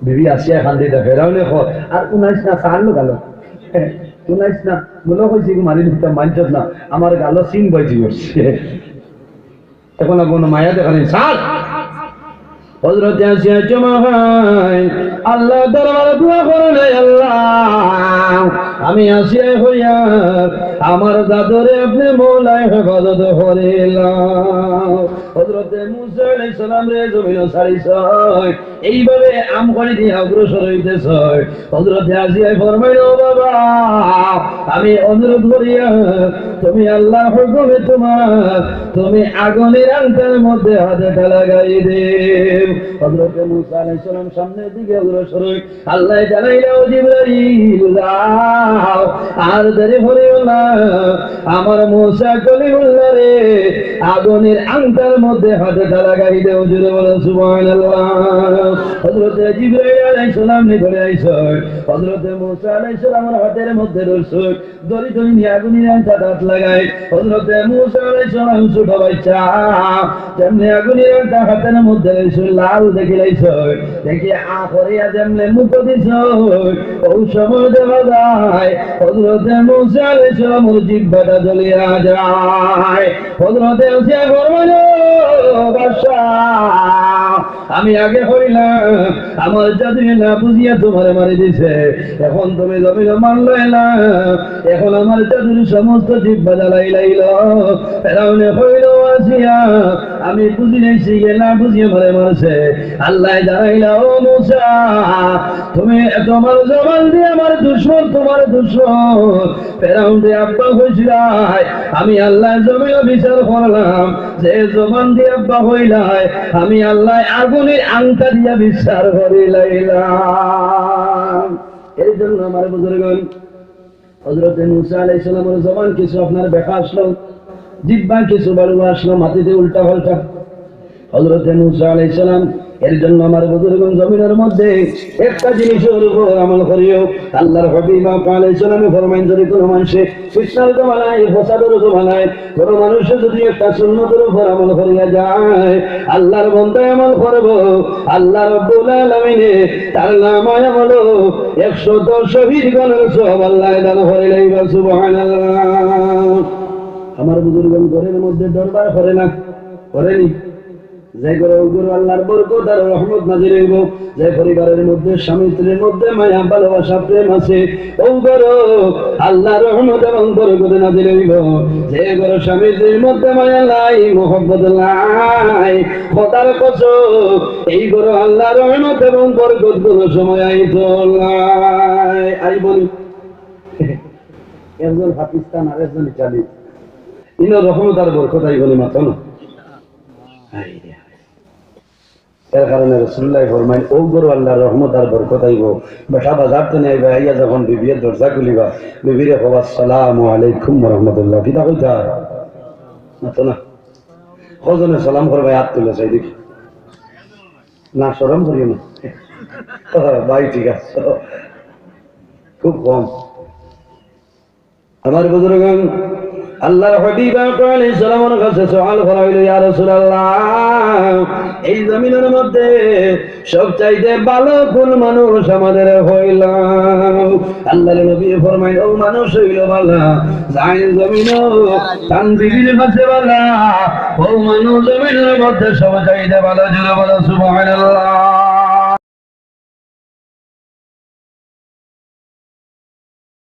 বিবি আসিয়া কান্দিতা, ফেরাউনে কয়, "আর উনাইস না, সার লো গালো। উনাইস না, মনে কইছি, ইগু মারি দিতাম, মানছত না, আমার গালো সিং বাইজি করছে।" এখন আর কোনো মায়া দেখানি, স্যার। হযরতে আসিয়া চুমা খায়, আল্লাহ দরবারে দোয়া করলে, "আল্লাহ, আমি আসিয়া কইয়ার, আমার দাদুরে আপনে মওলায় হেফাজত করিলাও।" হযরতে মুসা আলাইহিস সালামরে জমিনো ছাড়িছইন, এইভাবে আম করি দিয়া অগ্রসর অইতেছইন। হযরতে আসিয়ায় ফরমাইল, "ও বাবা, আমি অনুরোধ করিয়ার, তুমি আল্লাহর হুকুমে তুমার, তুমি আগুনের আংটার মধ্যে হাতটা লাগাই দেও।" হযরতে মুসা আলাইহিস সালাম সামনের দিকে অগ্রসর অইন। আল্লায় জানাইলা, "ও জিবরাইল, যাও, আর দেরি করিও না, আমার মুসা কলিমুল্লাহরে আগুনের আংটার মধ্যে হাতটা লাগাই দেও।" জোরে বলো, "সুবহানাল্লাহ।" হযরতে জিবরাইল আলাইহিস সালাম নিকটে আইছইন। হযরতে মুসা আলাইহিস সালামর হাতের মধ্যে ধরছইন, ধরি ধরি নিয়া আগুনের আংটাত হাত লাগায়। হযরতে মুসা আলাইহিস সালাম ছোট বাচ্চা, যেমনে আগুনের আংটা হাতের মধ্যে লইছইন, লাল দেখিলাইছইন, দেখি আ করিয়া যেমনে মুখো দিছইন, অউ সময় দেখা যায় হযরতে মুসা আলাইহিস সালামর জিহ্বাটা জ্বলিয়া যায়। হযরতে আসিয়ায় ফরমাইল, "বাদশা, আমি আগে কইলাম, আমার জাদুয়ে না বুঝিয়া তুমারে মারি দিছে, এখন তুমি জমিনো মানলায় না, এখন আমার জাদুর সমস্ত জিব্বা জ্বালাইলাইল। ফেরাউনে কইল, "ও আসিয়া, আমি বুঝিলাইছি, এ না বুঝিয়া আমারে মারছে।" আল্লায় জানাইলা, "ও মুসা, তুমি তোমার জবান দিয়া আমার দুশমন, তোমার দুশমন ফেরাউনরে আব্বা কইছিলায়, আমি আল্লায় জমিনো বিচার করলাম, যে জবান দিয়া আব্বা কইলায়, আমি আল্লায় আগুনের আংটা দিয়া বিচার করিলাইলাম।" এই জন্য আমার বুজুর্গগণ, হযরতে মুসা আলাইহিস সালামের জবান কিছু আপনার বেকা আসলো, জিব্বা কিছু বাড়ুয়া আসলো, মাটিতে উল্টা পাল্টা। হযরতে মুসা আলাইহিস সালাম, এর জন্য আমার বুজুর্গগণ জমিনের মধ্যে একটা জিনিসের উপর আমল করিও। আল্লাহর হাবিব আলাইহিস সালামে ফরমাইন, যদি কোনো মানুষে ফিতনার জমানায়, ফসাদের জমানায় কোনো মানুষে যদি একটা সুন্নতের উপর আমল করিয়া যায়, আল্লাহর বন্দায় আমল করব, আল্লাহ রাব্বুল আলামিনে তার নামায় আমল একশত শহীদ গণের সওয়াব আল্লায় দান করিলাইবা। সুবহানাল্লাহ। আমার বুজুর্গগণ ঘরের মধ্যে দরবার করে না, করেনি? যে ঘরো, ও ঘরো আল্লাহর বরকত আর রহমত নাজিল অইবো, যে পরিবারের মধ্যে স্বামী স্ত্রীর মধ্যে মায়া, ভালোবাসা, প্রেম আছে, ও ঘরো আল্লাহর রহমত এবং বরকত নাজিল অইবো। যে ঘরো স্বামী স্ত্রীর মধ্যে মায়া নাই, মহব্বত নাই, খোদার কসম, এই ঘরো আল্লাহর রহমত এবং বরকত কোনো সময় আইতো নায়। আইবো নি? একজন পাকিস্তান আর একজন ইটালি, ইনো রহমত আর বরকত আইবো নি, মাতো না? এর কারণে রাসূলুল্লাহ ফরমাইন, ও ঘরো আল্লাহর রহমত আর বরকত আইবো। বেটা বাজার তো নিয়ে আইবা, আইয়া যখন বিবিয়ে দরজা খুলিবা, বিবিরে কবা, "আসসালামু আলাইকুম ওয়া রাহমাতুল্লাহ।" কিতা কইতা? মাতো না? কজনে সালাম করবা, হাত তুলে চাই দেখি। না, শরম করিও না। ভাই, ঠিক আছে, খুব কম। আমার বুজুর্গগণ, আল্লাহর হাবিব আলাইহিস সালামের কাছে সওয়াল করা অইল, "ইয়া রাসূলুল্লাহ, এই জমিনের মধ্যে সবচাইতে ভালো কোন মানুষ আমারে কইলাও?" আল্লাহর নবী ফরমাইন, "ও মানুষ অইল ভালা, যাইন জমিনো তান বিবির কাছে ভালা, ও মানুষ জমিনের মধ্যে সবচাইতে ভালো।" জোরে বলো, সুবহানাল্লাহ।